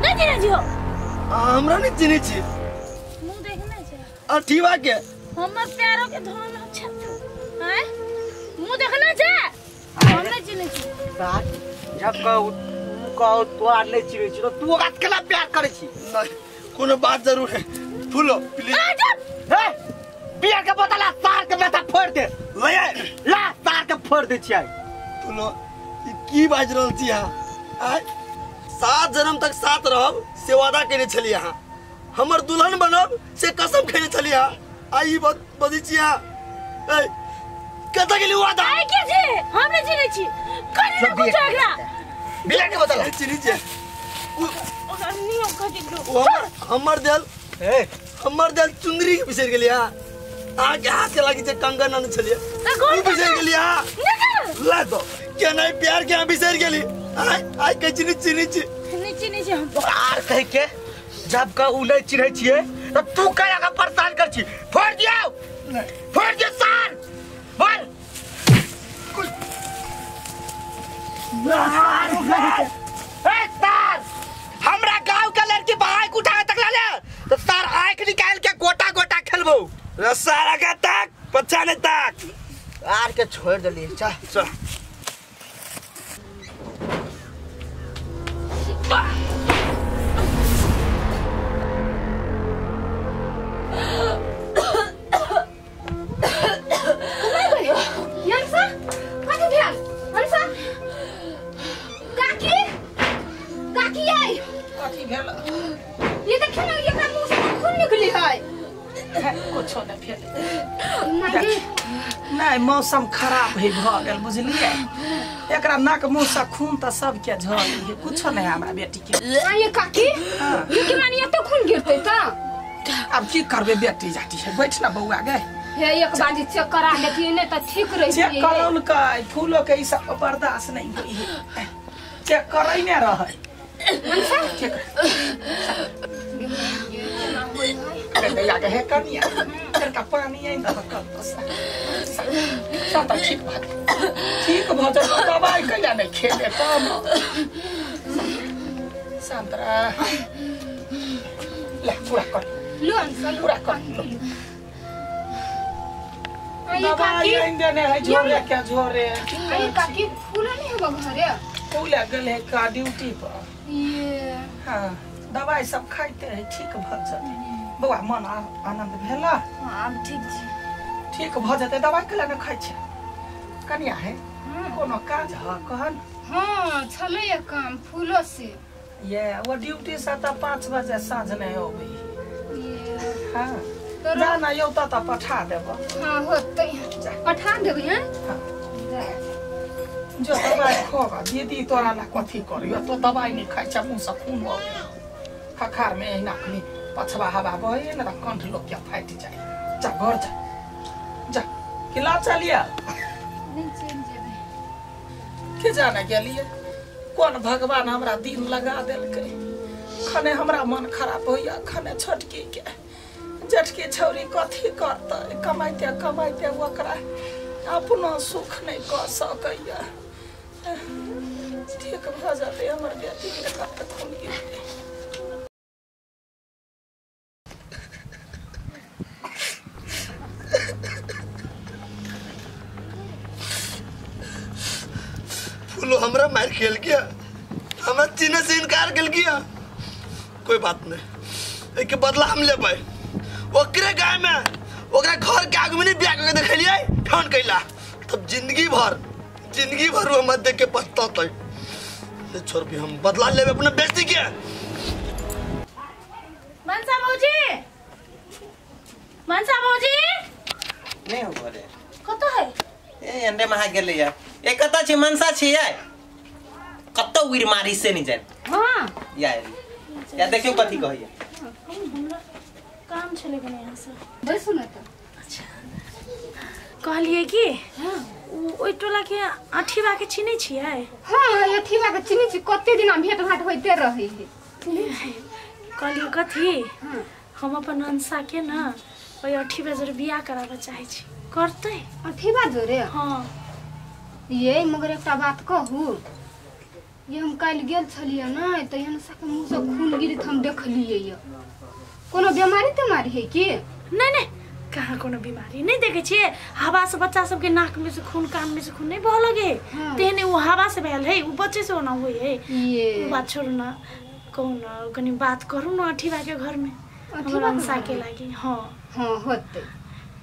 नहीं चिन्है छी हो हमरा नहीं चिन्है छी मुंह देखने छै अठीवा के हमर प्यारो के धन छै हैं मुंह देखने छै हम नहीं चिन्है छी बात जब कहो तोरा नहीं चिन्है छी तू ओकरा केना प्यार करै छी? नहीं कोनो बात जरूर है फूलो प्लीज। हे बियर के बोतल सार के माथा फोड़ दे। ले ला सार के फोड़ दे छियै। फूलो ई की बाजि रहल छी अहाँ? आय 7 जन्म तक साथ रहब से वादा केने छलियै अहाँ, हमर दुल्हन बनब से कसम खेने छलियै अहाँ, आ ई बात बजै छी अहाँ। ए कतऽ गेली वादा? आइ के छी हम नहीं चिन्है छी, करी ना कुछ एकरा। बियर के बोतल चिन्है छियै ओकरा नियम कह दियौ। हमर देल ए हमर देल चुंदरी के बिसरि गेलियै अहाँ। अहाँके हाथ के लागि जे कंगन आनै छलियै ओ बिसरि गेलियै अहाँ। ला दो केना प्यार के अहाँ बिसरि गेली। आइ आइ कहै छी चिन्है छी नहीं चिन्है छी हम। आर कहि के जब का उ नहीं चिन्है छियै त तू कया के परेशान कर छी? फोड़ दियौ, फोड़ दियौ सार बोल। ए सार हमरा गांव के लड़की भाई को उठा तक ले तो सार आंख निकाल के गोटा गोटा खेलबो। सारा का तक पछाने तक आर के छोड़ देली। चल चल काकी काकी आई कथी भेल? ये देखियो ना एकरा मुंह से खून निकली है। कुछो नहीं भेल नहीं, मौसम खराब है भ गेल बुझलिए। एकरा नाक मुंह से खून त सबके झड़ी है, कुछो नहीं हमरा बेटी के। ये काकी ये के मानी एते खून गिरते त अब की करबे बेटी जाती है। बैठ ना बौआ गे, हे एक बाजी चेक करा लेती नहीं त ठीक रही। चेक करौल के फूलो के ई सब बर्दाश्त नहीं होई है, चेक करई ने रहे। मनसा ठीक है हे कनिया का पानी आई त सब ठीक भ ठीक भ जेतौ। दवाई कैला नहीं खेले कम शांत रह। ले पूरा कर लो अंसल पूरा कर। दवाई आइन देने है झोरे के झोरे। अरे काकी फूल नहीं होगा घरे? फूल गेल है का ड्यूटी पर। ये हां दवाई सब खाइते है ठीक भ जेतै। बौआ मन आनंद भेला? हां आब ठीक छी। ठीक भ जेतै दवाई केला ने खाइ छै कनिया है? कोनो काज ह कहन? हां छलै काम फूलो से। ये वो ड्यूटी से त 5 बजे साँझ नहीं अबै। ये हां जाना यौ त पठा देब। हां होतै पठा देबै। हैं जो दवाई खोगा दीदी तोरा ला कथी करियो तो दवाई नहीं खाइ छै मुंह से खून अबै खखार में एहिना खनी पछवा हवा बहे न त कंठ लोग के फाटि जाय। जा घर जा जा किला चलिया नहीं चल जेबै के जाने गेलिए कोन भगवान हमरा दिन लगा देलकै। खने हमरा मन खराब होइया खने छोटकी के जेठकी छौरी कथी करतै कमाइते कमाइते ओकरा अपनो सुख नहीं कऽ सकैया। ठीक भऽ जेतै हमर बेटी के कते खून गिरतै। फूलो हमरा मार खेल गया, हमरा चिन्ह से इनकार कर गया। कोई बात नहीं, एक बदला हम लेबै। ओकरे गाय में ओकरा घर के आगू में नहीं बियाह करके देखलियै ठन कैला तब जिंदगी भर वो मत देख के पछतातै। नहीं छोड़ भी हम बदला लेबै अपने बेटी के। मनसा भौजी, मनसा भौजी नहीं हो बोले कत है? ए अंडे महा गेलै या ए कत छी मनसा छी या कत उइर मारी से नहीं जान। हां या या देखियो कथी कहैया। काम छले कने यहाँ से बैसु न त। अच्छा कहलिए कि हां ओइ टोला के अठीबा के चिन्है छियै? हां अठीबा के चिन्है छी, कते दिन भेट घाट होइते रहै है। कहलिए कथी हम अपन अंशा के न ओइ अठीबा जोरे बियाह कराबऽ चाहै छी, करतै अठीबा जोरे? हां ये मगर एकटा बात कहू, ये हम काल्हि गेल छलियै ने त अंशा के मुंह से खून गिरत हम देखलियै। कोनो बीमारी तेमारी है की? नहीं नहीं कहाँ कोनो बीमारी नहीं देखे छियै हवा से बच्चा सबके नाक में से खून कान में से खून नहीं बह लगे तेहने वो हवा से भेल है उ बच्चे से ओना होय है ये बात छोड़ू ना कहू ना कनी बात करू ना अठीबा के घर में हमरा अंसा के लागी। हां हां होतै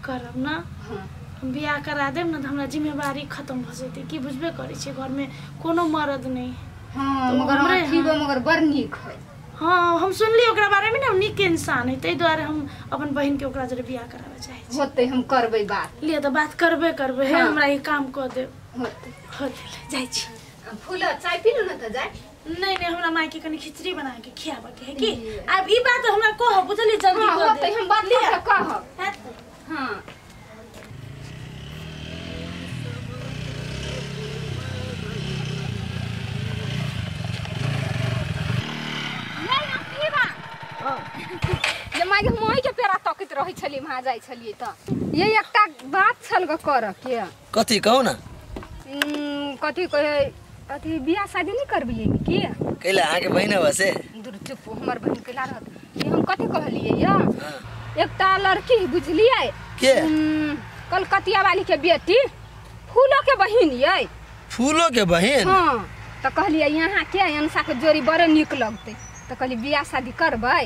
करब ना। हां हम बियाह करा देब ना त हमरा जिम्मेवारी खत्म भ जेतै की बुझबे करै छियै घर में कोनो मर्द नहीं। हां मगर अठीबो मगर बड़ नीक है। हाँ हम सुनली ओकरा बारे में ना नीक इंसान है ताहि दुआरे हम अपन बहिन के ओकरा जरे बियाह करावे चाहे छी। होतै हम करबै बात लिए त बात करबे करबै हे हमरा ई काम क देब। होतै होतै जाइ छी। फूल चाय पीलू ना त जाय। नहीं नहीं हमरा माई के कनी खिचड़ी बना के खियाबे के है की अब ई बात हमरा कह बुझली जल्दी हां कह होतै दे हम बात लिअ। कहब। हां जे माय के मोहि के पेड़ा तकैत रहै छलियै वहाँ जाइ छलियै त ये एकटा बात छल ग करऽ के। कथी कहू ना? कथी कहे अथी बियाह शादी नहीं करबियै की? कैला अहाँ के बहिन हवा से? दूर चुप हमर बहिन कैला रहत ये हम कथी कहलियै या एकटा लड़की बुझलियै के कलकतिया वाली के बेटी फूलो के बहिन यै। फूलो के बहिन? हां त कहलियै यहाँ के अंसा के जोड़ी बड़े नीक लगतै त कहली बियाह शादी करबै।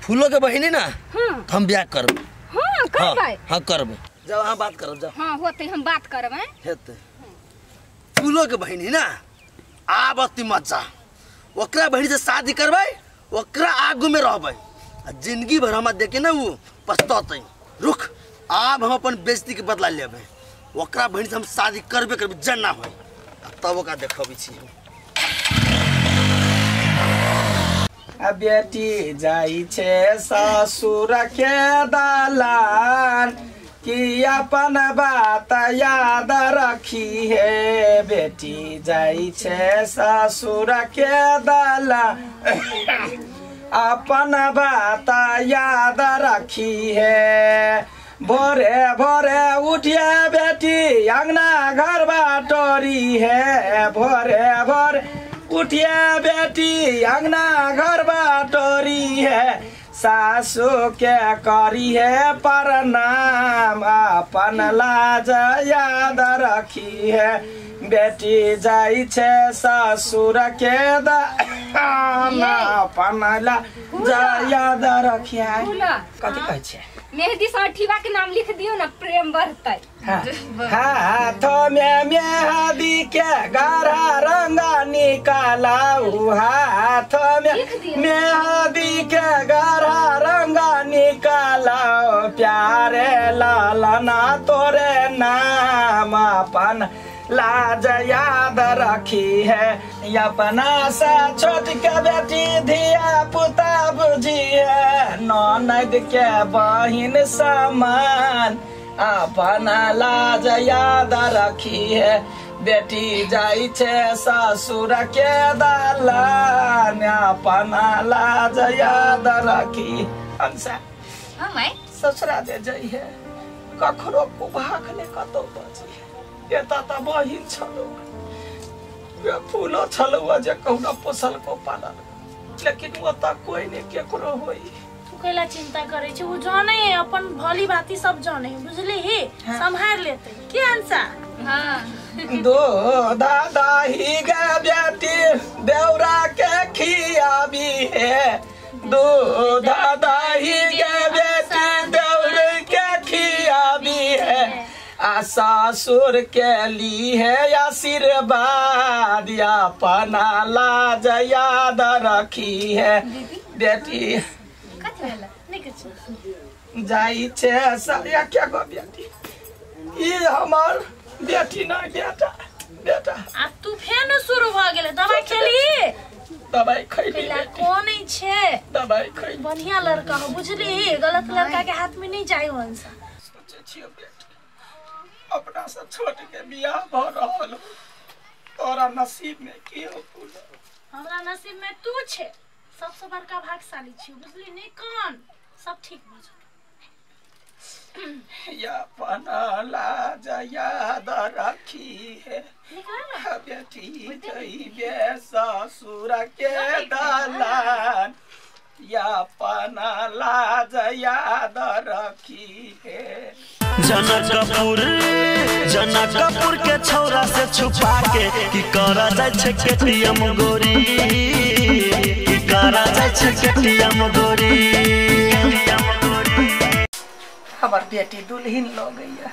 फूलो के बहिनी ना? हां हम बियाह करब। हां करबै। हां करब जाओ अहाँ बात करब जाओ। हां होतै हम बात करबै हेतै। फूलो के बहिनी ना आब अति मजा ओकरा बहिनी से शादी करबै ओकरा आगू में रहबै आ जिंदगी भर हमरा देखे ना उ पछततै। रुक आब हम अपन बेइज्जती के बदला लेबै ओकरा बहिनी से हम शादी करबे करबै जना होय आ तब ओकरा देखबै छी हम। आ बेटी जाई छे ससुर के दलान कि अपन बात याद रखी है बेटी जाई छे ससुर के दलान अपन बात याद रखी है भोरे भोरे उठिए बेटी अंगना घर बाटोरी है भोरे भोरे उठिए बेटी अंगना घर बाटोरी है सासू के करी है प्रणाम अपन लाज याद रखी है बेटी जाई छे ससुर के दान अपन लाज याद रखी है। कथी कहै छै? मेहदी से अठीबा के नाम लिख दियो ना प्रेम बढ़तै। हाथों में मेहंदी के गाढ़ा रंग निकालाऊ हाथों में मेहंदी के गाढ़ा रंग निकालाऊ प्यारे लालना तोरे नाम अपन लाज याद रखी है अपना सा छोट के बेटी धिया पुता बुझी है ननद के बहिन समान अपना लाज याद रखी है बेटी जाई छे ससुर के दलान अपना लाज याद रखी। अंसा ससुरा जे जाइ है कखरो कुभाग ने कतौ बची है एता त बहिन छलो फूलो छलो जे कहुना पोसल को पालल लेकिन ओता कोई ने केकरो होई। तू कैला चिंता करे छी उ जाने अपन भली बाती सब जाने बुझली ही संभाल लेते के अंसा। हां दो दादा ही गे बेटी देवरा के खियाबी है दो दादा ही गे बेटी देवर के खियाबी है आ ससुर के ली है आशीर्वाद अपना लाज याद रखी है बेटी जाई छे या क्या गो बेटी ई हमर बेटी नहीं बेटा बेटा। आ तू फेन शुरू भ गेले दवाई खेली दवाई खैली कोन छे दवाई खैली बढ़िया लड़का हो बुझली गलत लड़का के हाथ में नहीं जाई वंशा। सोचे छियो बेटी अपना से छोट के बियाह भ रहल तोरा नसीब में की हो पूरा? हमरा नसीब में तू छे सबसे बड़का भागशाली छी बुझली नहीं कौन सब ठीक भ जेतौ। या अपना लाज याद रखी है बेटी जइबे ससुर के दलान अपना लाज याद रखी है। जनकपुर जनकपुर के छौरा से छुपा के की करा जाय छै केटीएम गोरी, की करा जाय छै केटीएम गोरी। हमर बेटी दुल्हन लगैया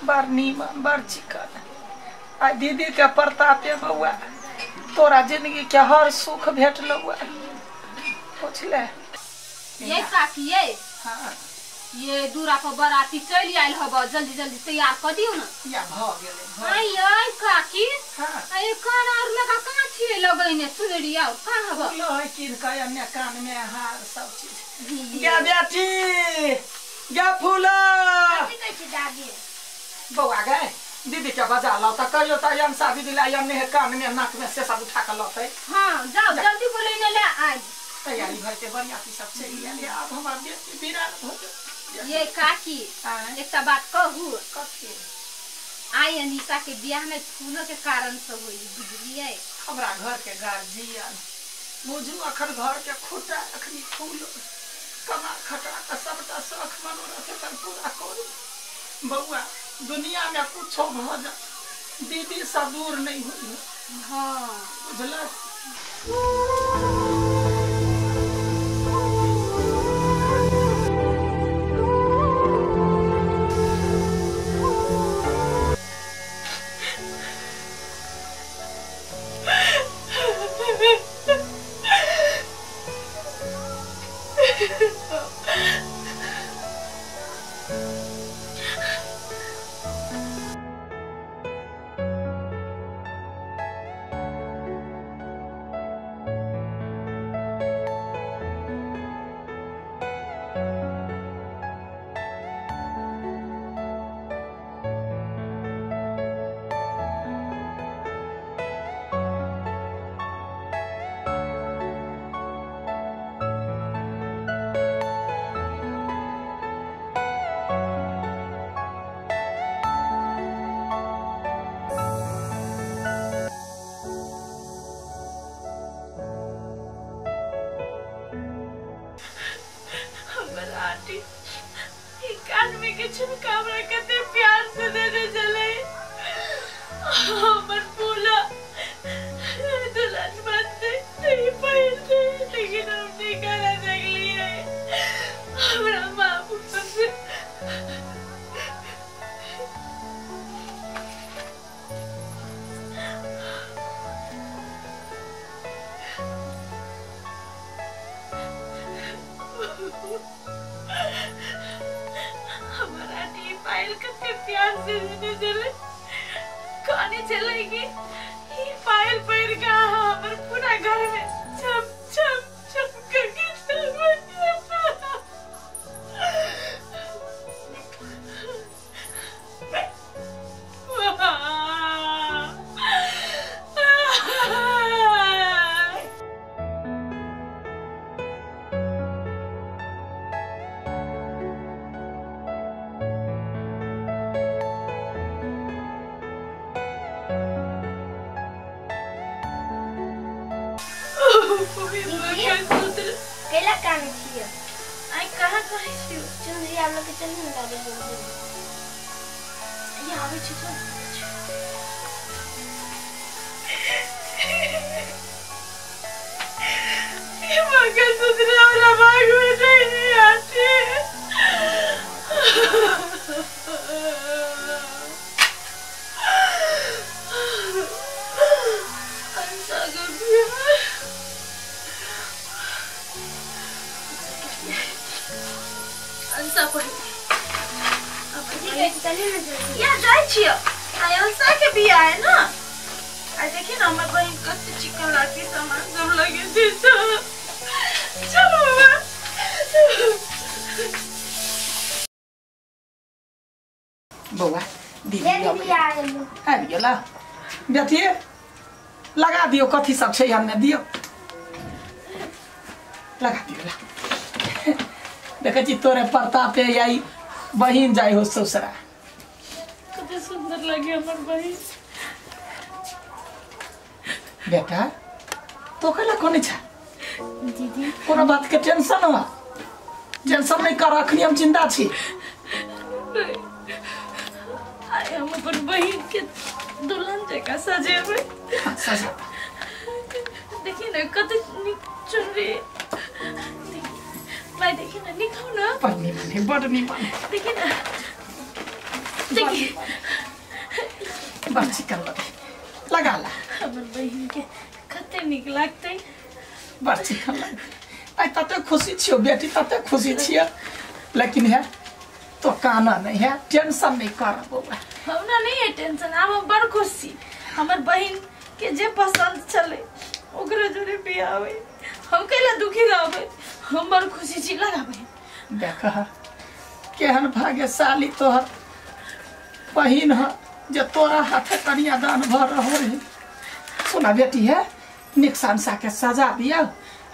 बड़ नीमन बड़ चिकन। आ दीदी के प्रतापे बउआ तोरा जिंदगी के हर सुख भेटलौ। पूछले ये काकी ये हां ये दूरा पर बराती चलि आयल हब, जल्दी जल्दी तैयार कर दियो ना। या भ गेलै। आई आई काकी हां ए कान और लगा कहां छियै लगैने चुनरी और कहां हब लो है किन का अन्य कान में हार सब चीज। गे बेटी गे फूला की कहै छी दादी? बउआ गे दीदी के बजा लाओ त कहियो त हम शादी दिला हम ने कान में नाक में से सब उठा के लतै। हां जाओ जल्दी बोलैने ले आई। तैयारी भर के बरियाती सब चलि आयल। आब हमर बेटी बिरान भ गेल। ये काकी एकटा बात कहू? कथी? आई अनीता के बियाह में फूलो के कारण से होई बुझलिए। हमरा घर के गार्जियन बुझू अखन घर के खुटा अखनी फूल कमा खटा के सबटा शौख मनोरथ एकर पूरा करू। बउआ दुनिया में कुछो भ जा दीदी से दूर नहीं होई। हां बुझल। कैला कान छियै? आई कहां कहै छियै? चुनरी आब लके चल न लागे जल्दी। ये आबै छै चल। ये मंगलसूत्र हमरा भाग में नहीं आती। या जाइ छियै। आई अंसा के बियाह है ना। आई देखी ना हमर बहिन कते चिकन लागी सामान सब लगे छै। चलो बाबा। बउआ दीदी आबि गेला। बेटी लगा दियो कथी सब छै हमने दियो लगा दियो ला। देखै छी तोरे प्रतापे आई बहिन जाय हो ससुरा। कते सुंदर लगे हमर बहिन। बेटा तो कैला कोने छ? दीदी कोनो बात के टेंशन हो टेंशन नहीं कर अखनी हम जिंदा छी आइ हम अपन बहिन के दुल्हन जकाँ सजेबै सजा देखी न कते नीक चुनरी भाई देखी न नीक हौ न बड़ नीमन है बड़ नीमन देखी न देखी बड़ चिकन लगे लगा ला हमर बहिन के कते नीक लागतै बड़ चिकन लगे आइ तते खुशी छियो बेटी तते खुशी छियो लेकिन है तो काना नहीं है टेंशन नहीं कर बौआ हमरा नहीं है टेंशन हम बड़ खुश छी हमर बहिन के जे पसंद छलै ओकरे जोरे बियाह होई हम कैला दुखी रहबै हम बड़ खुशी छी लगाबै देख केहन भाग्यशाली तोहर बहिन ह जे तोरा हाथे कन्यादान भऽ रहल है सुना बेटी है नीक संसा के सजा दिया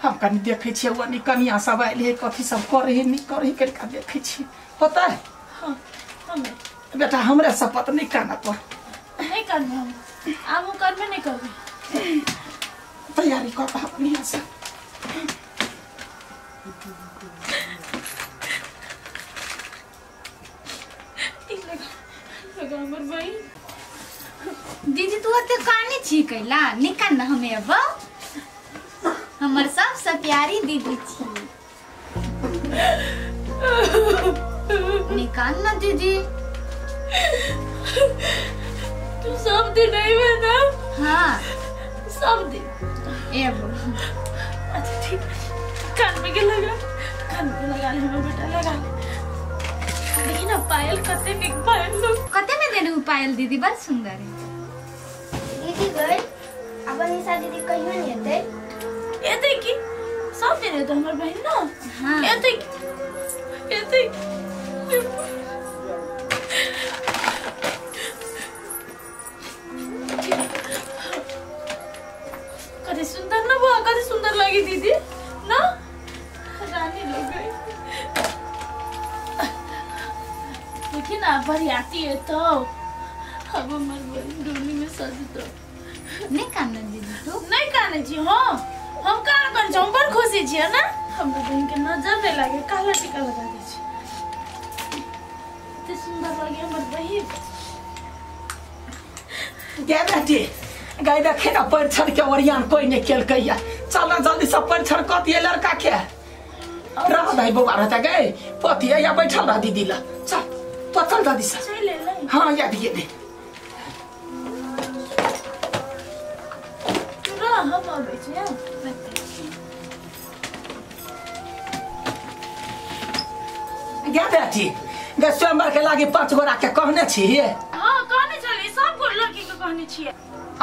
हम कनी देखै छियै ओ कनिया सब आयल है कथी सब करै है नीक करै है कनिका देखै छियै होता है हाँ हमें बेटा हमरे शपथ नहीं काना पर नहीं करबे हम आब हम करबे नहीं करबे तैयारी कर बढ़िया से लगा हमर बहिन दीदी तू ओते काने छी कैला निकाल न हमे अब हमर सबसे प्यारी दीदी छी निकाल न दीदी तू सब दिन अइबे ना हाँ सब दिन एबो अच्छा ठीक कान में के लगा कान में लगा ले हमर बेटा लगा ले देखी ना पायल कते नीक पायल लोग कते में देलू पायल दीदी बड़ सुंदर है दीदी गई अपन निशा दीदी कहियो नहीं एतै एतै की सब दिन एतै हमर बहिन ना हाँ एतै एतै कते सुंदर ना बुआ कते सुंदर लगी दीदी ना रानी लग गई देखी ना बरियाती है तो अब हमर बहिन डोली में सजतो नहीं कान दीदी तू नहीं काने छी हाँ हम कान करै छी हम बड़ खुशी छियै ना हमरा बहिन के नजर नहीं लागे काला टीका लगा दै छी कते सुंदर लगे हमर बहिन गे बेटी गाय देखे ना परिछन के ओरियान कोई नहीं केलकै चल ना जल्दी सब परिछन कऽ दिए लड़का के रह दही बौआ रहता गए पति या बैठल रह दीदी ला चल तो चल जल्दी से चल ले हाँ या भी दे रह हम आबै छी गे बेटी गे स्वयंवर के लागी 5 गोरा के कहने छी हाँ कहने छली सब गोर लड़की के कहने छियै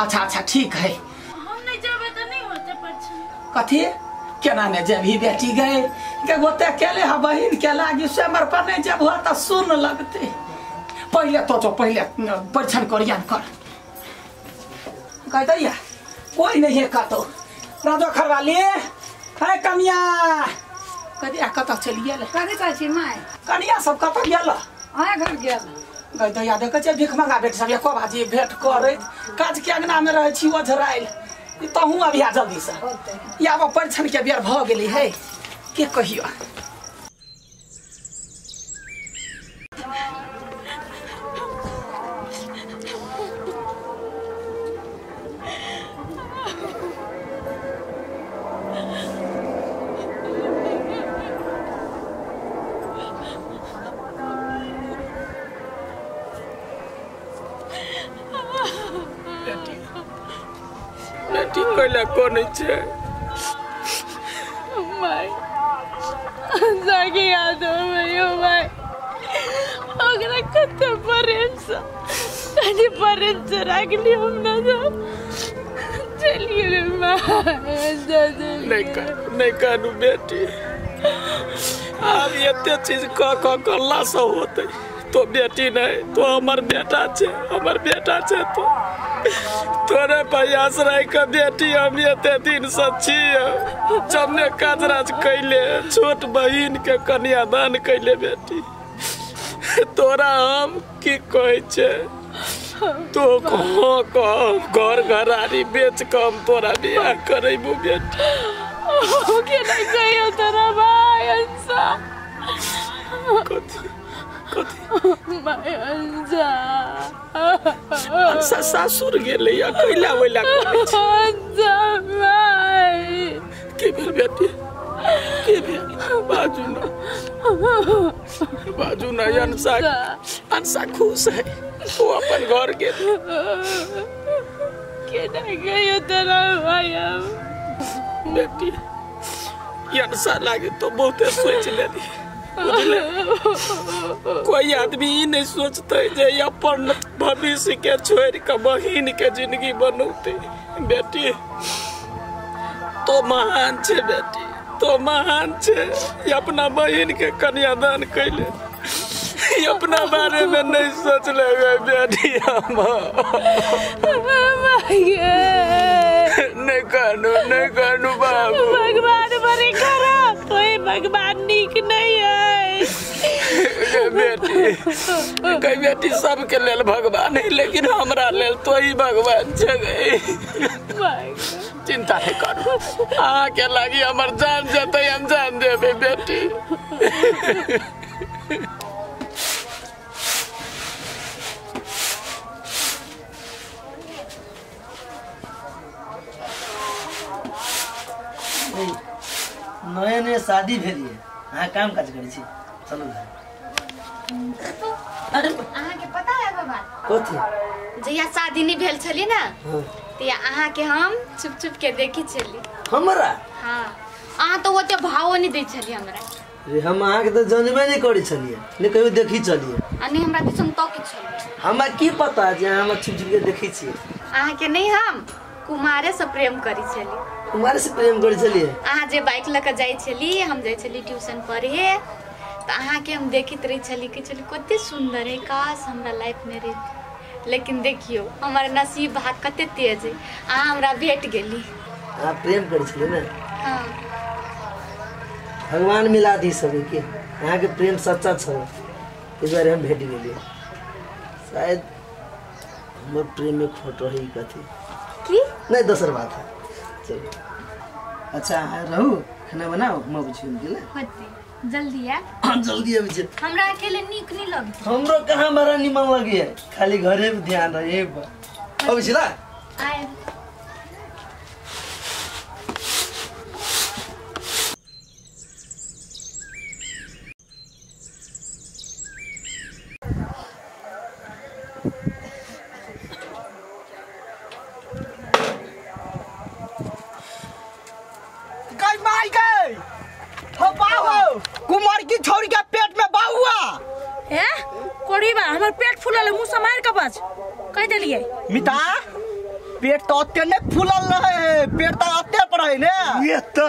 अच्छा अच्छा ठीक है हम नहीं जेबै तऽ नहीं होतै परिछन कथी केना ने जेबही बेटी गए के गोते अकेले हा बहिन के लागी स्वयंवर पर नहीं जेब हुआ तऽ सुन लगते पहिले तो जो पहिले परिछन करियान कर कह दैया कोई नहीं है कतौ राजो खरवाली है कनिया कह दिया कतऽ चलि गेल कथी कहै छी माय कनिया सब कतऽ गेल अहाँ घर गेल गई दैया देखै छियै भीख मंगा बेटी सब एको भाजी भेंट करैत काज के अंगना में रहै छी ओझरायल तहूँ अबिया जल्दी से आब परिछन के बेर भऽ गेलै है के कहियो बेटी कैला कोनै छै my जाके याद हो my ओकरा कते प्रेम से कते प्रेम से राखली हम ना चल गेलै my नहीं कानू बेटी आब एते चीज कऽ कऽ करला से होतै तो बेटी नहीं तो हमर बेटा छै हमर बेटा छै तो तोरे प्रयास रह के बेटी हम एते दिन से छियै जमने काज राज कैले छोट बहिन के कन्यादान कैले बेटी तोरा हम की कहै छै तो कह कह घर घरारी बेच के हम तोरा बियाह करेबू बेटी। केना कहियो तोरा भाई अंसा कथी कथी भाई अंसा अंसा सासुर गेलै या कैला वैला करै छै अंसा भाई के भेल बेटी के भेल बाजू ना बाजू ना अंसा अंसा खुश है वो अपन घर गेल केना कहियो तोरा भाई बेटी अंसा लागे तो बहुते सोच लेली बुझले कोई आदमी ई नहीं सोचते जे अपन भविष्य के छोड़ के बहिन के जिंदगी बनौते बेटी तो महान छे बेटी तो महान छे अपना बहिन के कन्यादान कैले अपना बारे में नहीं सोच ले बेटी हम नहीं कहनू नहीं कहनू बाबू भगवान बड़े खराब कोई भगवान नीक नहीं है बेटी कई बेटी सबके लेल भगवान है लेकिन हमरा लेल तो ही भगवान छे चिंता नहीं करू अहाँ के लागी हमर जान जतै हम जान देबै बेटी नया नया शादी भेल ये अहाँ काम काज करै छी चलू घर अरे अहाँ के पता है बाबा कथी जहिया शादी नहीं भेल छली ना तिया अहाँ के हम चुप चुप के देखी छली हमरा हां अहाँ तो ओते भावो नहीं दै छली हमरा रे हम अहाँ के तो जानबे नहीं करै छलिए ने कहियो देखी छलिए आ नहीं हमरा दिसन तो की छली हमरा की पता जे अहाँ हमरा चुप चुप के देखी छी अहाँ के नहीं हम कुमारे से प्रेम करी छली कुमारे से प्रेम करी छलिए अहाँ जे बाइक लऽ के जाइ छली हम जाइ छली ट्यूशन पढ़े तो अहाँ के हम देखित रही छली कि छली कते सुंदर है काश हमरा लाइफ में रही लेकिन देखियो हमर नसीब भाग कते तेज है अहाँ हमरा भेट गेली अहाँ प्रेम करी छली ने हाँ भगवान मिला दी सबके अहाँ के प्रेम सच्चा छल इस दुआरे हम भेट गेलिए शायद हमर प्रेम में खोट रही कथी की नहीं दोसर बात है चलो अच्छा अहाँ रहू खाना बनाओ म बुझियो गेले होते जल्दी आ हम जल्दी आबि छी हमरा अकेले नीक नहीं लगत हमरो कहाँ बड़ा निमन लगी है खाली घरे पे ध्यान रहे अबै छी ला आए गई माई गई हो बाबू कुमार की छोरी के पेट में बाहुआ ए कोड़ी बा हमर पेट फूलल मुंह से मार के बच कह देलिए मिता पेट तो अत्ते नहीं फूलल रहे पेट तो अत्ते पर है ने ये त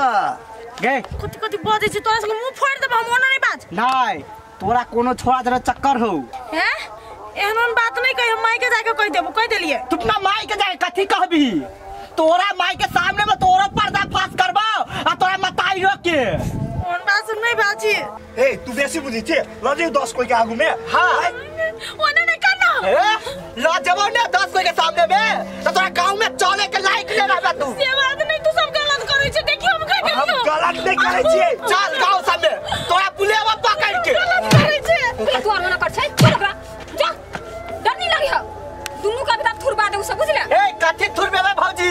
गए कथि कथि बजै छी तोरा संग मुंह फोड़ देब हम ओना नहीं बाज नहीं तोरा कोनो छोरा जरा चक्कर हो हैं एहन बात नहीं कहि हम माई के जाके कह देबो कह देलिए तू अपना माई के जाके कथि कहबी तोरा माई के सामने में तोरा पर्दाफाश करबाओ आ तोरा मताई रोक के ओन बात नहीं बाजी ए तू बेसी बुझै छे ल जाऊ 10 कोई के आगू में हां ओना नहीं करना ए ल जबो ने 10 कोई के सामने में तो तोरा गांव में चले के लायक नहीं रहबे तू से बात नहीं तू सब गलत करै छे देखियो हम कह हम देलियो गलत नहीं करै छियै चल गांव सामने तोरा पुलेवा पकड़ के गलत करै छे तू आर मना कर छै छोड़ ओकरा जा डर नहीं लगी हो दुनू का बेटा थुरबा दे सब बुझले ए कथि थुरबेबे भौजी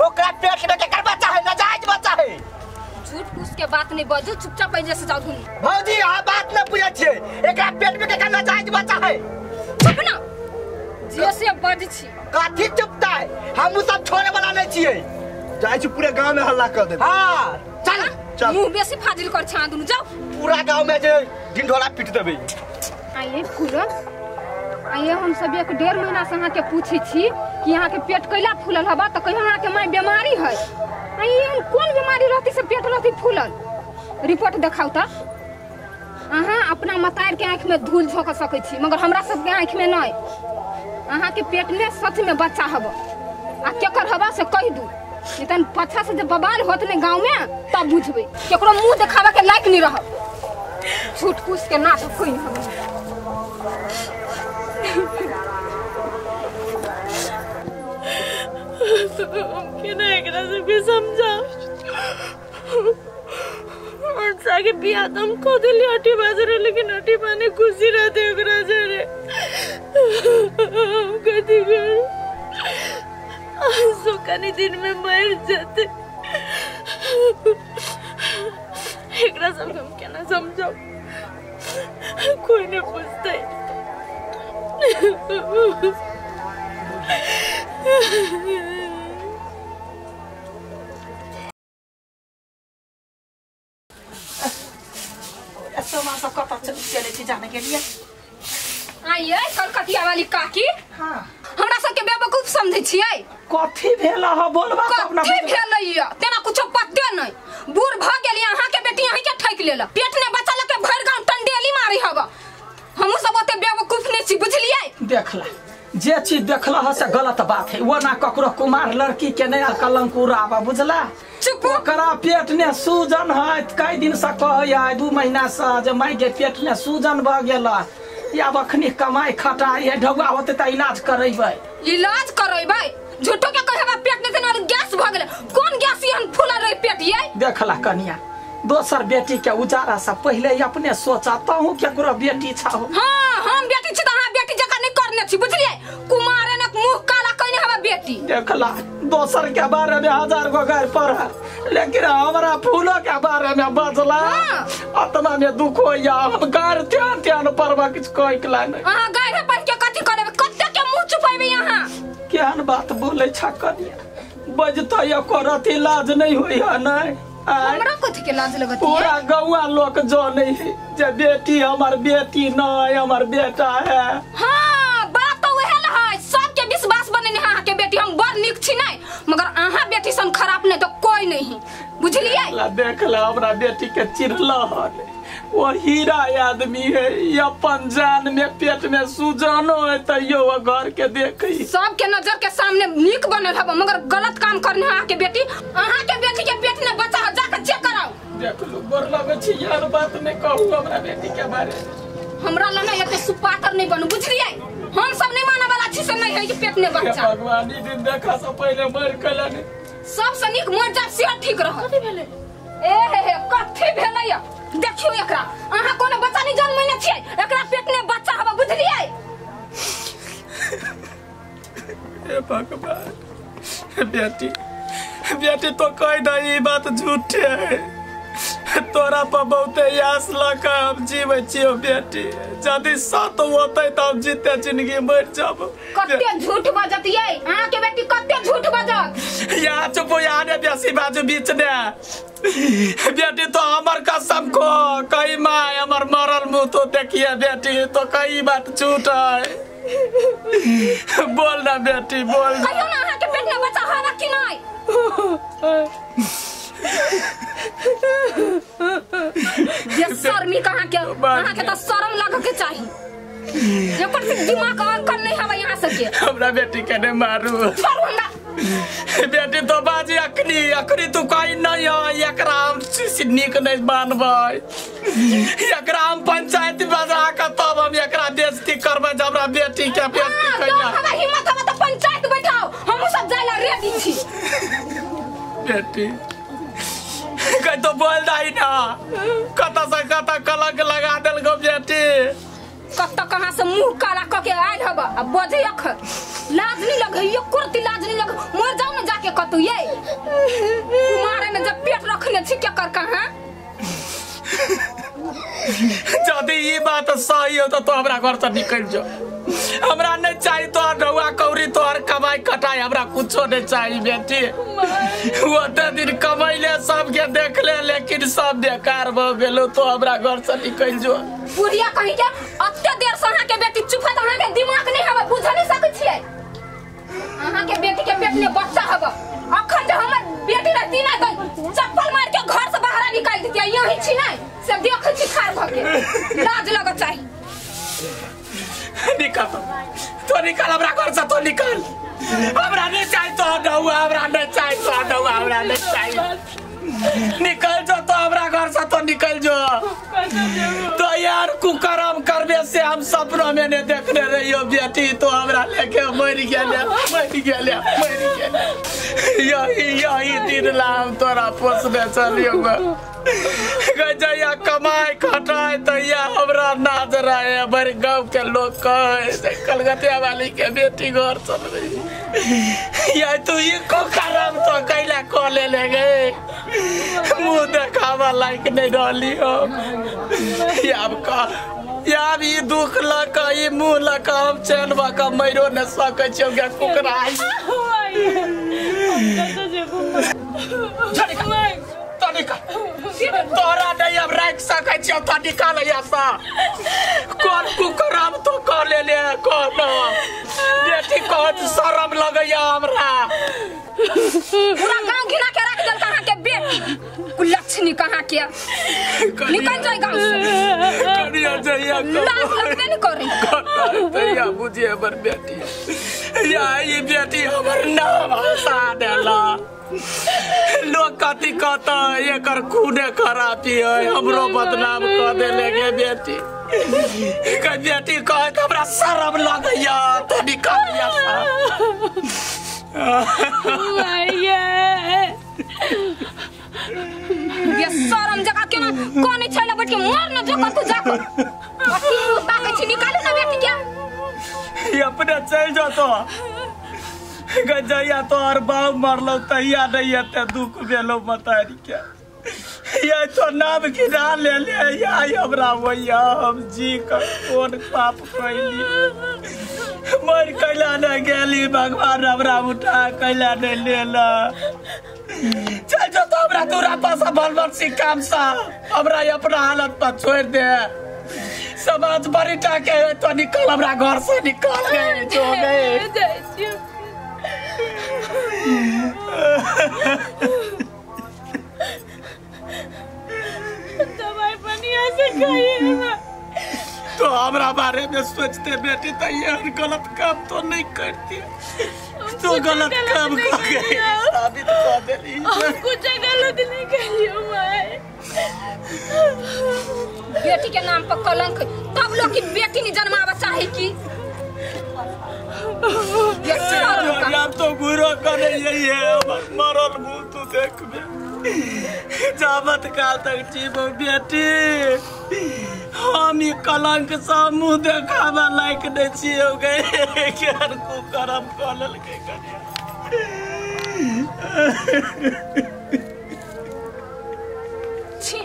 ओकरा पेट में केकर बच्चा है नाजायज बच्चा है झूठ फूस के बात नहीं बजू चुपचाप ऐजे से जाओ दुनू भौजी आ बात न बुझै छियै एकरा पेट में केकर नाजायज बच्चा है चुप ना जे से बज छी कथि चुपता है हम सब छोड़े वाला नहीं छियै जाइ छी पूरे गांव में हल्ला कर देबै हां चल चल मुंह बेसी फाजिल कर छा दुनू जाओ पूरा गांव में जे ढिंढोरा पीट देबै आइए फूलो आइए हम सब 1.5 महीना से अहाँ के पूछी छी कि अहाँ के पेट कैला फूलल हबा तो कहियो अहाँ के माई बीमारी है आइए कोन बीमारी रहती से पेट रहती फूलल रिपोर्ट देखाउ त अहाँ अपना मतार के आँख में धूल झोंक सकै छी मगर हमरा सबके आँख में नहीं अहाँ के पेट में सच में बच्चा हब आ केकर हबा से कह दू नहीं तन पछा से जब बवाल होत ने गाँव में तब बुझबै केकरो मुँह देखावे के लायक नहीं रहब झूठ फूस के नाटक कोई हब केना एकरा सबके समझाउ और आगे बियाह तो हम खो दिली अठी बाजरे लेकिन अठी माने खुशी रहते ओकरा जरे हम कथी कर सोकानी दिन में मर जाते। एकरा सब हम केना समझाऊ कोई नहीं पूछते। चले जाने के लिए आइए कलकतिया वाली काकी। हाँ हमरा सबके बेवकूफ समझै छियै। कथी भेल ह बोलबा त अपना कथी भेल य तेना कुछो पते नै बूढ़ भ गेली अहाँ के बेटी अहीं के ठकि लेल पेट ने बच्चा लके भरि गांव टंडेली मारी हब। हमहु सब ओते बेवकूफ नै छी बुझलियै। देखला जे चीज देखला ह से गलत बात है वो ना ककरो कुमार लड़की के नया कलंक उड़ाबा बुझला। चुप ओकरा पेट ने सूजन है कई दिन से कहै है 2 महीना से जे माई के पेट ने सूजन भ गेल या अखनी कमाई खटाई है ढौआ होते त इलाज करेबै। इलाज करेबै झूठो के कहबा पेट ने तेना गैस भ गेल कोन गैस एहन फूलल रहे पेट ये। देखला कनिया दोसर बेटी के उजारा से पहले अपने सोचा तहु केकरो बेटी छाहो। हां हम बेटी छी त अहाँ बेटी जका नहीं करने छी बुझलियै। कुमारन के मुंह काला कइने हवा बेटी। देखला दोसर के बारे में 1000 गो गाय पर लेकिन हमरा फूलो के बारे में बजला अतना में दुख होया हम गार ध्यान ध्यान परवा किछ कहला नहीं। अहाँ गाय पर के कथि करबे कत्ते के मुंह छुपाइबे यहाँ केहन बात बोलै छा कनिया बजतो एको रति लाज नहीं होई है नहीं। हमरा कथि के लाज लगत पूरा गौआ लोग जाने है जे बेटी हमर बेटी नहीं हमर बेटा है। हां बात तो वहे ल है सबके विश्वास बनेने अहाँ के बेटी हम बड़ नीक छी नहीं मगर अहाँ बेटी सन खराब नहीं तो कोई नहीं बुझलियै। ला देखला हमरा बेटी के चिरला हन वो हीरा आदमी है अपन जान में पेट में सूजनो है तैयो वो घर के देखी सबके नजर के सामने नीक बनल हब मगर गलत काम करने अहाँ के बेटी अहाँ के बेटी के पेट ने बच्चा जाके चेक कराओ। देख लो गोर लगे छी यार बात नहीं कहू हमरा बेटी के बारे में। हमरा लना एते सुपातर नहीं बनू बुझलियै। हम सब नहीं माने वाला छी से नहीं है कि पेट ने बच्चा। भगवान ई दिन देखा से पहले मर कला ने सबसे नीक मर जाब से ठीक रह। कथि भेलै ए हे हे कथि भेलै देखियो एकरा अहाँ कोनो बच्चा नहीं जन्मने छियै एकरा पेट ने बच्चा हब बुझलियै। हे भगवान बेटी बेटी तो कह दे ई बात झूठे है तोरा पर बहुते आस लगा हम जीवे छियो बेटी यदि सत होते त हम जीते जिंदगी मर जाब। कते झूठ बजतियै अहाँ के बेटी कते झूठ बजत। या चुप या ने बेसी बाजू बीच ने बेटी तो हमर कसम को कई my हमर मरल मुंह तो देखिए बेटी तो कई बात झूठ है बोल ना बेटी बोल। कहियो ना अहाँ के पेट में बच्चा हवा कि नहीं। ये शर्मी कहाँ के अहाँ के तो शर्म लगे के चाही एकर से दिमाग अंकल नहीं हवा यहाँ से के हमरा बेटी के ने मारू छोड़ू हमरा बेटी तो बाजी अखनी अखनी तू कहीं नहीं है एकरा हम नीक नहीं मानबै एकरा हम पंचायत बजा के तब हम एकरा बेइज्जती करबै जे हमरा बेटी के बेइज्जती कइला। हमरा हिम्मत हवा त पंचायत बैठाओ हमहु सब जाइला रेडी छी। बेटी कह तो बोल दाई ना कत से कत कलंक लगा देल गो बेटी कत कहाँ से मुंह काला क के आयल हब आ बजे अख लाज नहीं लगे यो कुर्ती लाज नहीं लगे मर जाओ ना जाके कतौ ये कुमारे में जब पेट रखने छी के कर कहाँ। यदि ई बात सही हो तो हमरा घर से निकल जो हमरा नहीं चाहिए तोहर ढौआ कौड़ी तोहर कमाई कटाई हमरा कुछो नहीं चाहिए बेटी। ओते दिन कमैले सबके देखले लेकिन सब बेकार भ गेलो तो हमरा घर से निकल जो। बुढ़िया कहीं के अत्ते देर से अहाँ के बेटी चुप है त अहाँ के दिमाग नहीं हवे बुझ नहीं सकै छियै। अहाँ के बेटी के पेट में बच्चा हवे अखन जे हमर बेटी रहती ना त चप्पल मार के घर से बाहर निकाल देतियै यही छी नहीं से देखै छी खार भ के लाज लगऽ चाही। निकल तो निकल हमरा घर से तो निकल हमरा नहीं चाहिए तो ढौआ हमरा नहीं चाहिए तो ढौआ हमरा नहीं चाहिए निकल जो तो हमरा घर से तो निकल जो तो यार यार कुकरम करबे से हम सपना में ने देखने रहियो बेटी तो हमरा लेके मर गेले मर गेले मर गेले। यही यही दिन ला हम तोरा पोसने चलियो गजया कमाए खटाए तैया हमरा नाज रहे बड़ गाँव के लोग कहे से कलकतिया वाली के बेटी घर चल रही या तू ये कुकरम तो कैला को ले ले गए मुँह देखावा लायक नहीं रहली हो। अब का यार ई दुख लक ई मुँह लक हम चैन बक मरो न सकै छियौ गे कुकरा। तोरा नहीं अब राखि सकै छियौ त निकाल यहाँ कोन कुकरम तो कह ले ले कोन बेटी कहत शरम लगैया हमरा। पूरा गांव घिना के रख देल कहाँ के बेटी कुलक्षणी कहाँ के निकल जाए गांव से कनिया जइया लाज लगबे नहीं करी तैया बुझिए हमर बेटी या ई बेटी हमर नाम हंसा देला। लोग कथी कहता एकर खूने खराबी है हमरो बदनाम कऽ देले गे बेटी। बेटी कहत हमरा शरम लगैया तो निकल ये शरम जगह केना कोने छै ना बैठ के मर न जो कतौ जा कर अथी ताकै छी निकालू ना बेटी के ये अपने चल जतो गजैया तोहर बाप मरलो तहिया नहीं एते दुख भेलो मतारी के ये तो नाम गिरा ले ले या हमरा वैया हम जी के कोन पाप कैली मर कैला न गेली भगवान हमरा उठा कैला नहीं लेला। चल जो तो हमरा तोरा पास भलभल सी काम सा हमरा अपना हालत पर छोड़ दे समाज बड़ी टाके तो निकल हमरा घर से निकल गए जो गए। दवाई बढ़िया से खाइए तो हमरा बारे में सोचते बेटी तो ये गलत काम तो नहीं करती तो गलत काम कर गई साबित कर देली कुछ गलत नहीं करियो माय। बेटी के नाम पर कलंक तब लोग की बेटी नहीं जन्मावा चाहे की अब तो बुरा करे यही है मरल मुँह तू देख बे जावत काल तक जीवो बेटी हम ई कलंक सँ मुँह देखाबा लायक नहीं छियौ गे केहन कुकरम कऽ लेलकै कनिया। छी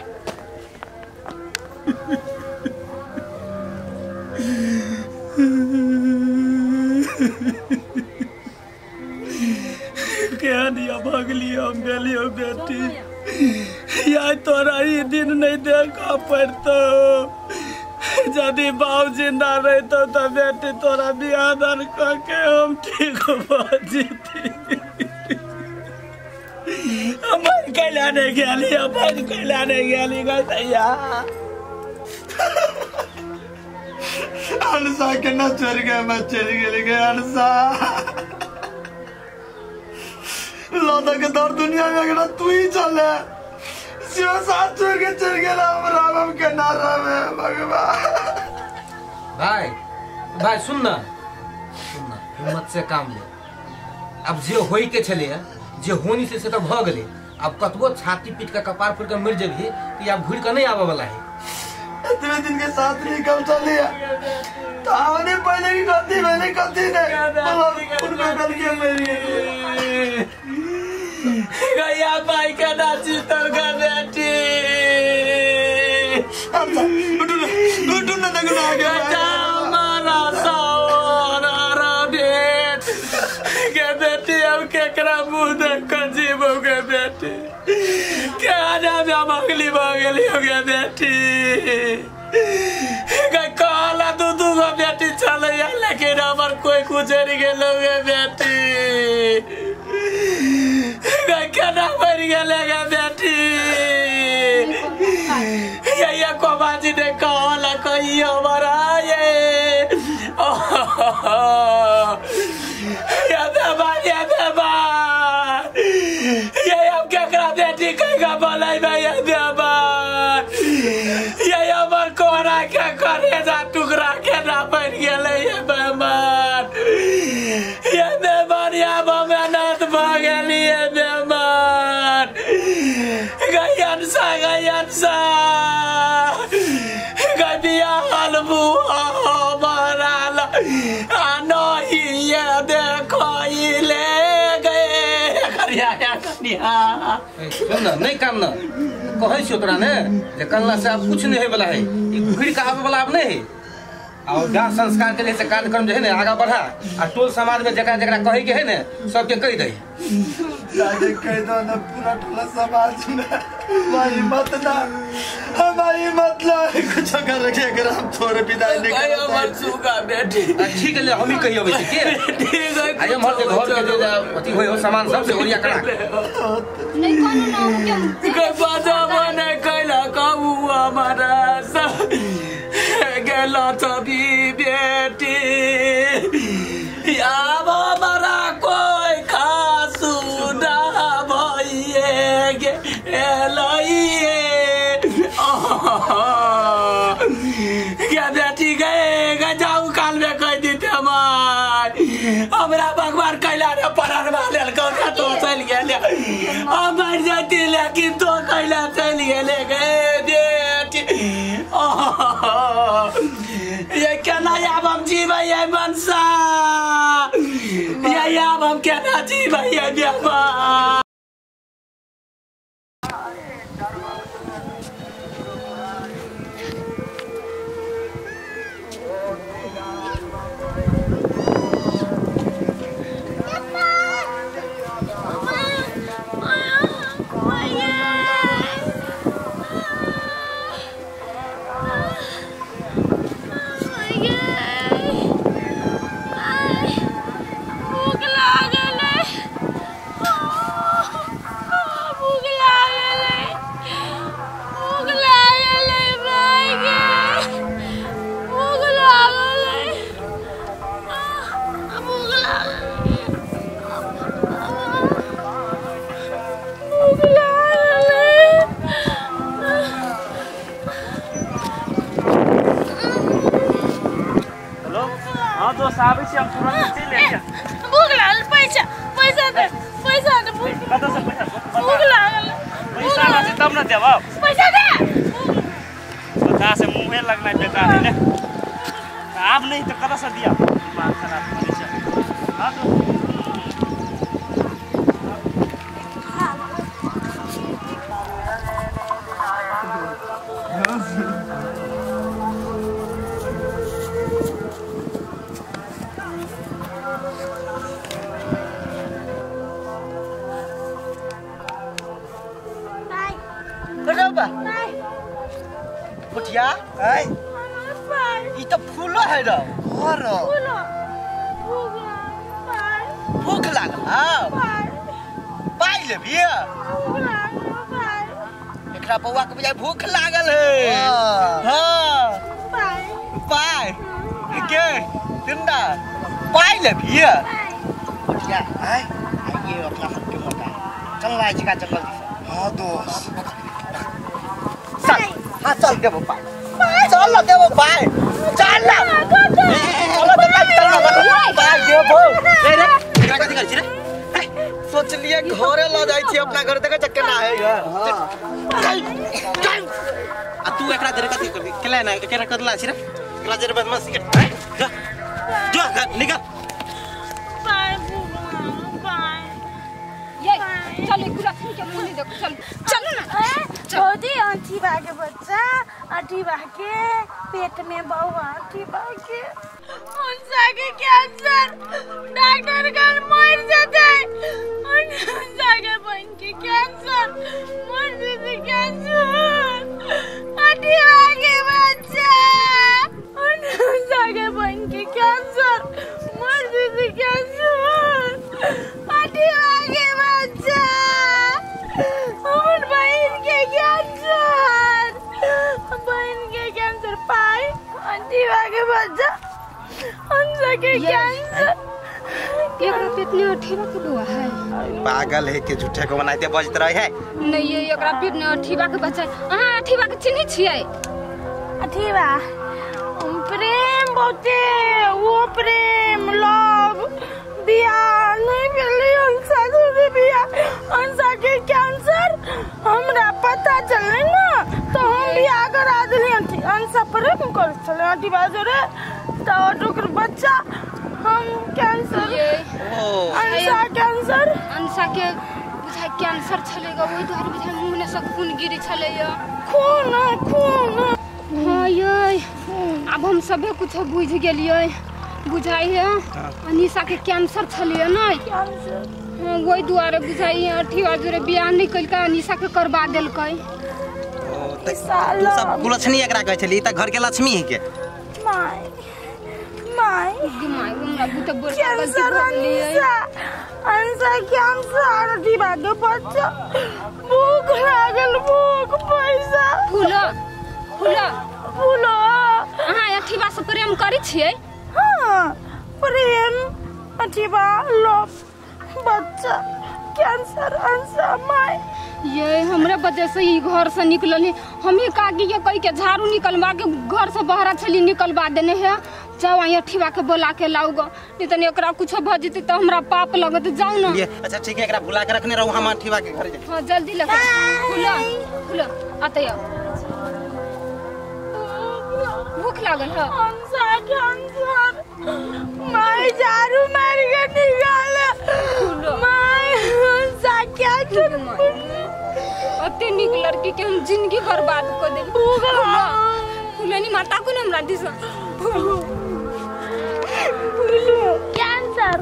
केहन भगली हम भेलियौ बेटी या तोरा ई दिन नहीं देखा पड़तो यदि बाप जिंदा रहतो तो बेटी तोरा बियाह दान कऽ के हम ठीक भऽ जेती। हमर कैला नहीं गेली अपन कैला नहीं गेली गैया अनसा के ना चढ़ गए मैं चल गेली गे अनसा लौटा के दर दुनिया में अगर तू ही चले शिव साथ छोड़ के चल गया हम राम के ना राम है भगवान। भाई भाई सुन ना हिम्मत से काम ले अब जे होई के छले जे होनी से तो भ गेलै अब कतबो छाती पीट के कपार फोड़ के मर जेबही कि आब घुरि के नहीं आबे वाला है। इतने दिन के साथ निकल चली तो हमने पहले की गलती मैंने गलती नहीं उनको गल के मेरी गया भाई के नाची तर का बेटी उठू ना देखना आ गया हमारा सारा बेट के बेटी अब केकरा मुंह देख कर जीवो के बेटी क्या नाम हम अगली बगली हो गया बेटी कहला दू दू गो बेटी चले लेकिन हमर कोई गुजर गेलो गे बेटी केना मरि गेले गे बेटी ये कोबाजी ने कहला कही हमारा ये ये देवा ये देवा ये हम केकरा बेटी कहेगा बोलाई भाई ये देवा ये हमर कोहरा के करेजा टुकड़ा केना बनि गेलै ये मेहमान ये मेहमान आब हम अनाथ भऽ गेलियै मेहमान गैयनसा गैयनसा गबियाल बुआ मराल आ नहीं ये देखो ले गए करिया कनिया सुन न नहीं कान न कहै छियौ तोरा ने जे कनला से आब कुछ नहीं होय वाला है ई घुरि के आबै वाला आब नहीं है और दाह संस्कार के लिए से कार्यक्रम जे है ने आगा बढ़ा आ टोल समाज में जकरा जकरा कहै के है ने सबके कहि दही दादी कह दो ना पूरा टोला समाज में हमारी मत ना हमारी मत ना कुछ कर रखे अगर हम थोड़े विदाई नहीं कर हमर सुगा बेटी ठीक है हम ही कहियो बेटी के ठीक है आई हम घर के जे अथी होय हो सामान सब से ओरिया करा नहीं कोनो ना हम के बाजा बने कैला कहू हमारा सब गेला तभी बेटी आब हमारा कोई खासू ना भइए गेलइए क्या बेटी गए गे जाऊ काल में कह दीते हमार हमरा भगवान कैला रे परानमा लेलकौ तो चलि गेले हम मरि जैती लेकिन तो कैला चलि गेले गे बेटी ये केना आब हम जीबै ये मनसा ये आब हम केना जीबै ये बेमा। भूख लागल पैसा पैसा दे पैसा दे कतऽ से पैसा भूख लागल पैसा रहतै तब न देबौ पैसा दे पता से मुँहे लगना बेकार है ने आब नहीं तो कतऽ से दिया दिमाग खराब करै छै। हां तो बुटिया ई तो फूलो है रो और भूख लागल पाइ लेबी एकरा बौआ के बुझाइ भूख लागल है। हां पाइ के जिंदा पाइ लेबी बुटिया आइए अपना सबके मौका चल रहा है जंगल दिस। हां दोस्त चल हाँ चल देबो पाइ चल न देबो पाइ चल न चल चल पाइ देबो रे रे एकरा कथि करै छी रे सोचलिए घरे ल जाइ छी अपना घर देखै छ केना है। चल चल आ तू एकरा देर कथि करबी केला ना केरा कदला छी रे एकरा जर बदमाशी कर जा जा निकल पाइ पाइ ये चल एक लक्ष्मी के मुंह देखो चल चलो ना भौजी अंठी बाके बच्चा अंठी बाके पेट में बौआ अंठी बाके उनसा के कैंसर डॉक्टर घर मर जते उनसा के बहन के कैंसर मर जते कैंसर अंठी बाके बच्चा उनसा के बहन के कैंसर मर जते कैंसर अंठी बाके बच्चा हमर बहन के कैंसर बहन के कैंसर पाई अंटी बाके बच्चा हमसे के कैंसर एकरा पेट में अठीबा के बौआ है पागल है के झूठे को बनाते बजत रहे है नहीं ये एकरा पेट में अठीबा के बच्चा अहाँ अठीबा के चिन्है छियै? अथी बा प्रेम बहुते वो प्रेम लव बियाह नहीं भेलै अंशा के बियाह अंशा के कैंसर हमरा पता चललै ना तो हम बियाह करा देली। अंशा प्रेम करै छलै अथी बा जोरे तो ओकर बच्चा हम कैंसर अंशा कैंसर अंशा के बुझाइ कैंसर छलै ग ओहि दुआरे बुझाइ मुँह ने सब खून गिरै छलै खून खून। हाँ ये अब हम सबे कुछ बुझ गेलियै बुझाइ है अनिशा के कैंसर छलै ना हाँ ओहि दुआरे बुझाइ है अथी जोरे बियाह नहीं कलकै अनिशा के करबा देलकै। तू सब कुलक्षणी एकरा कहै छली त घर के लक्ष्मी है के my my my हमरा बुते बड़का गलती कैंसर भऽ गेलै। अंशा अंशा कैंसर अथी बा के बच्चा भूख लागल भूख पैसा फूलो फूलो फूलो अहाँ अथीबा से प्रेम करै छियै? हाँ प्रेम अथीबा लव बच्चा कैंसर अंशा my ये हमरा वजह से ई घर से निकलल हमी काकी के कह के झाड़ू निकलवा के घर से बाहर छली निकलवा देने है। जाओ आई अठीबा के बोला के लाऊ ग नहीं तनी एकरा कुछ भ जेतै त हमरा पाप लगत। जाओ ना। अच्छा ठीक है एकरा बुला के रखने रहू हम अठीबा के घर जाए। हां जल्दी लगा खुला खुला आते आओ भूख लागल है। अंशा कैंसर my झाड़ू मार के निकाल my अंशा कैंसर अते निक लड़की के हम जिंदगी बर्बाद कर देली। फूलनी माता को हमरा दिस कैंसर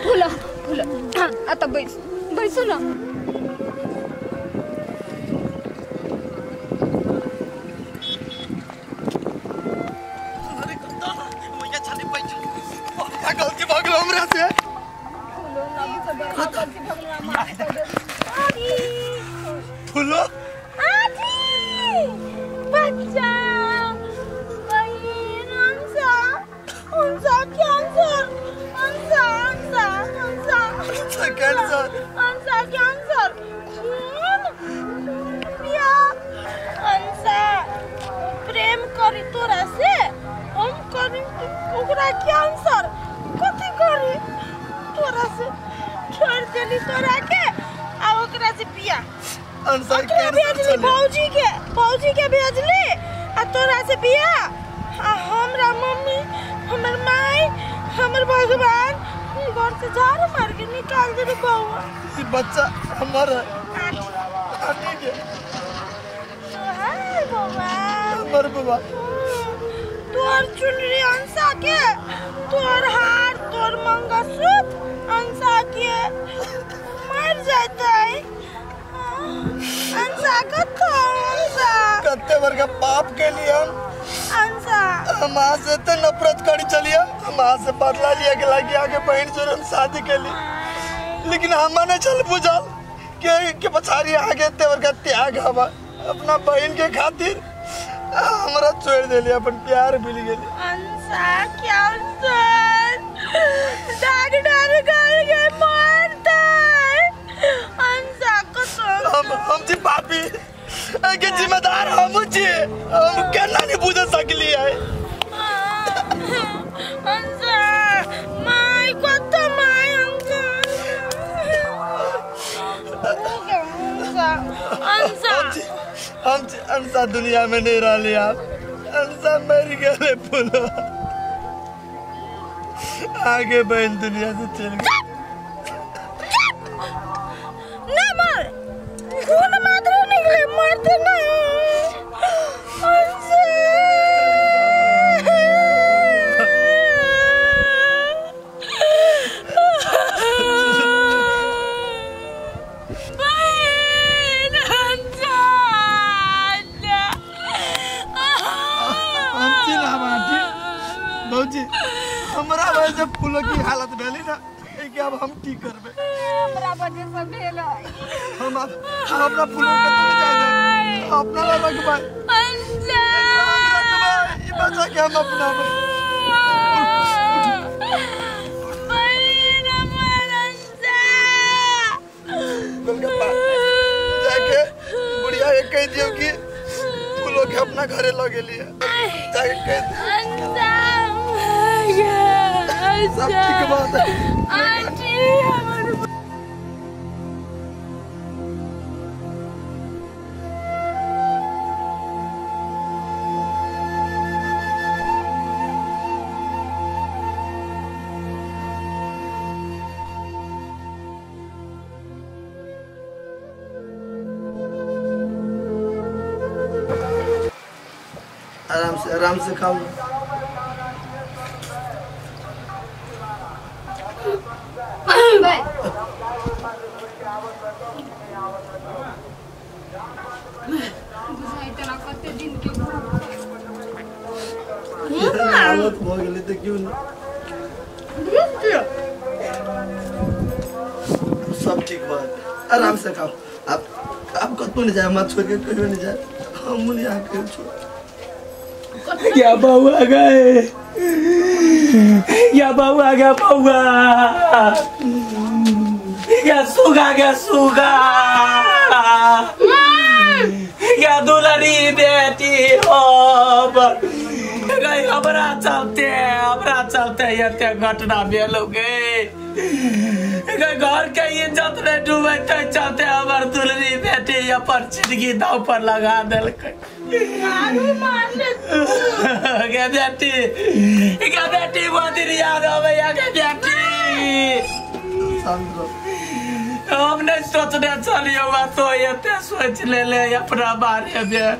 फूला फूला अत बैस बैसू ना। अरे कत्ता मैया छाली बैठ बड़का गलती भऽ गेल हमरा से। फूलो बच्चा बहन अंशा अंशा कैंसर अंशा अंशा अंशा अंशा कैंसर अंशा कैंसर खून बियाह अंशा प्रेम करी तोरा से हम करी ओकरा कैंसर कथी करी तोरा से छोड़ देली तोरा के आ ओकरा से बियाह अंशा कैंसर भौजी के भेजली आ तोरा से बियाह आ हमरा मम्मी हमर माई हमर भगवान घर से झाड़ू मार के निकाल देली बउआ। ई बच्चा हमर है के तोहार बउआ हमर बउआ तोर चुनरी अंशा के तोर हार तोर मंगलसूत्र अंशा के मर जैतै अंशा कत्तो अंशा कत्ते बड़का पाप के लिए हम अंशा हम आज से इतने नफरत करी चलिए हम आज से बदला लिया के लागी आगे बहन से हम शादी के लिए लेकिन हम नहीं चल बुझल के पछाड़ी आगे इतने बड़का त्याग हवा अपना बहन के खातिर हमरा छोड़ देली अपन प्यार मिल गेली। अंशा कैंसर डॉक्टर कह के मरतै अंशा कसम हम जी पापी के जिम्मेदार हम जी हम केना नहीं बुझ सकली है। अंशा my कत my अंशा अंशा हम अंशा दुनिया में नहीं रह आप अंशा मर गए फूलो आगे बहन दुनिया से चल गई। ना मर खून मात्र निकले मरते नहीं अंशा बहन अंशा हम चिल्ला बाटी भौजी हमरा वजह से फूलो की हालत भेली ना कि अब हम की करबे हमरा वजह से भेल हम अपना फूलो के तोड़ जाए अपना ला रखबे अंशा ई बच्चा के हम अपना बहन हमर अंशा गोलगप्पा। कह दियो कि फूलो के अपना घरे ल गेलिए जाके कह दियो सब ठीक बात है आंटी हमर आराम से खाओ। हालत हो गेलै त क्यों ना सब ठीक बात आराम से खाओ। आप कतौ नहीं जाए मत छोड़ के कहियो नहीं जाए हम नहीं यहाँ के छोड़। क्या बउआ गए क्या बउआ गया बउआ क्या सुगा गया सुगा क्या दुलारी बेटी हो गई हमरा चलते एते घटना भेल गे घर के इज्जत नहीं डूबे चलते हमर दुलारी बेटी अपन जिंदगी दाव पर लगा देलकै। गे बेटी वो दिन याद आबैया गे बेटी हम नहीं सोचने चलियो तो एते सोच ले अपना बारे में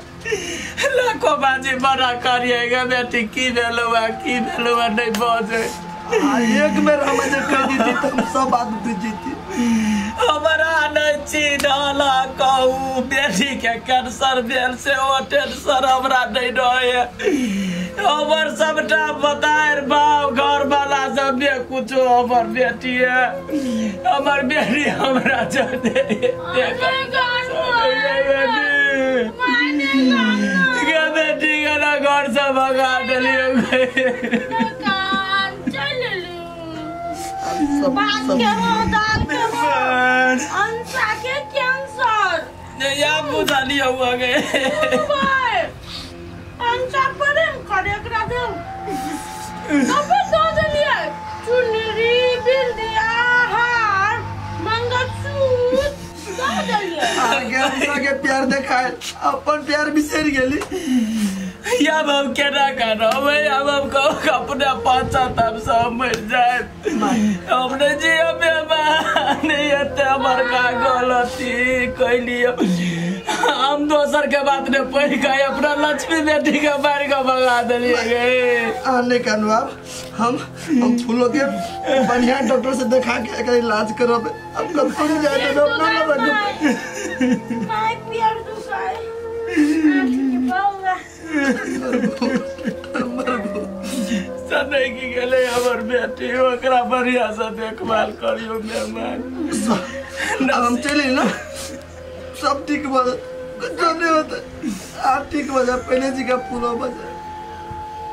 लाखों बाजी बड़ा करिए गे बेटी की भेलौआ नहीं बजे। एक बेर हम जे कह दीती त हम सब बात बुझ जीती। हमारा नहीं चिन्हला कहू बेटी के कैंसर भेल से ओ टेंशन हमरा नहीं रहे हमर सबटा बताए बाप घर वाला सब कुछो हमर बेटी है हमर बेटी हमरा जाने बेटी के ना घर से भगा देलिए। भात के हो दाल के हो अंसा के कैंसर या बुझाली हुआ गए अंसा प्रेम करे एकरा दे सब दो देलिए चुनरी बिंदिया हार मंगलसूत्र दो देलिए। आगे अंसा के प्यार देखाए अपन प्यार बिसर गेली। अब हम केना करब अब हम कहू अपने पाछा तब सब मर जाए हमने जी नहीं एते हमर का गलती कैलिए हम दोसर के बात ने पढ़ के अपना लक्ष्मी बेटी के मार के भगा देलिए गे। आने कानू हम फूलो के बढ़िया डॉक्टर से देखा के एकर इलाज करब अब कतौ नहीं जाए तो अपना न रखब। My प्यार दुखाए आंटी के बउआ सनकी गेलै हमर बेटी ओकरा बढ़िया से देखभाल करियो मेहमान। अब हम चली ना सब ठीक भऽ जात कुछो नहीं होता आप ठीक भऽ जाए पहले जी का फूलो भऽ जाए।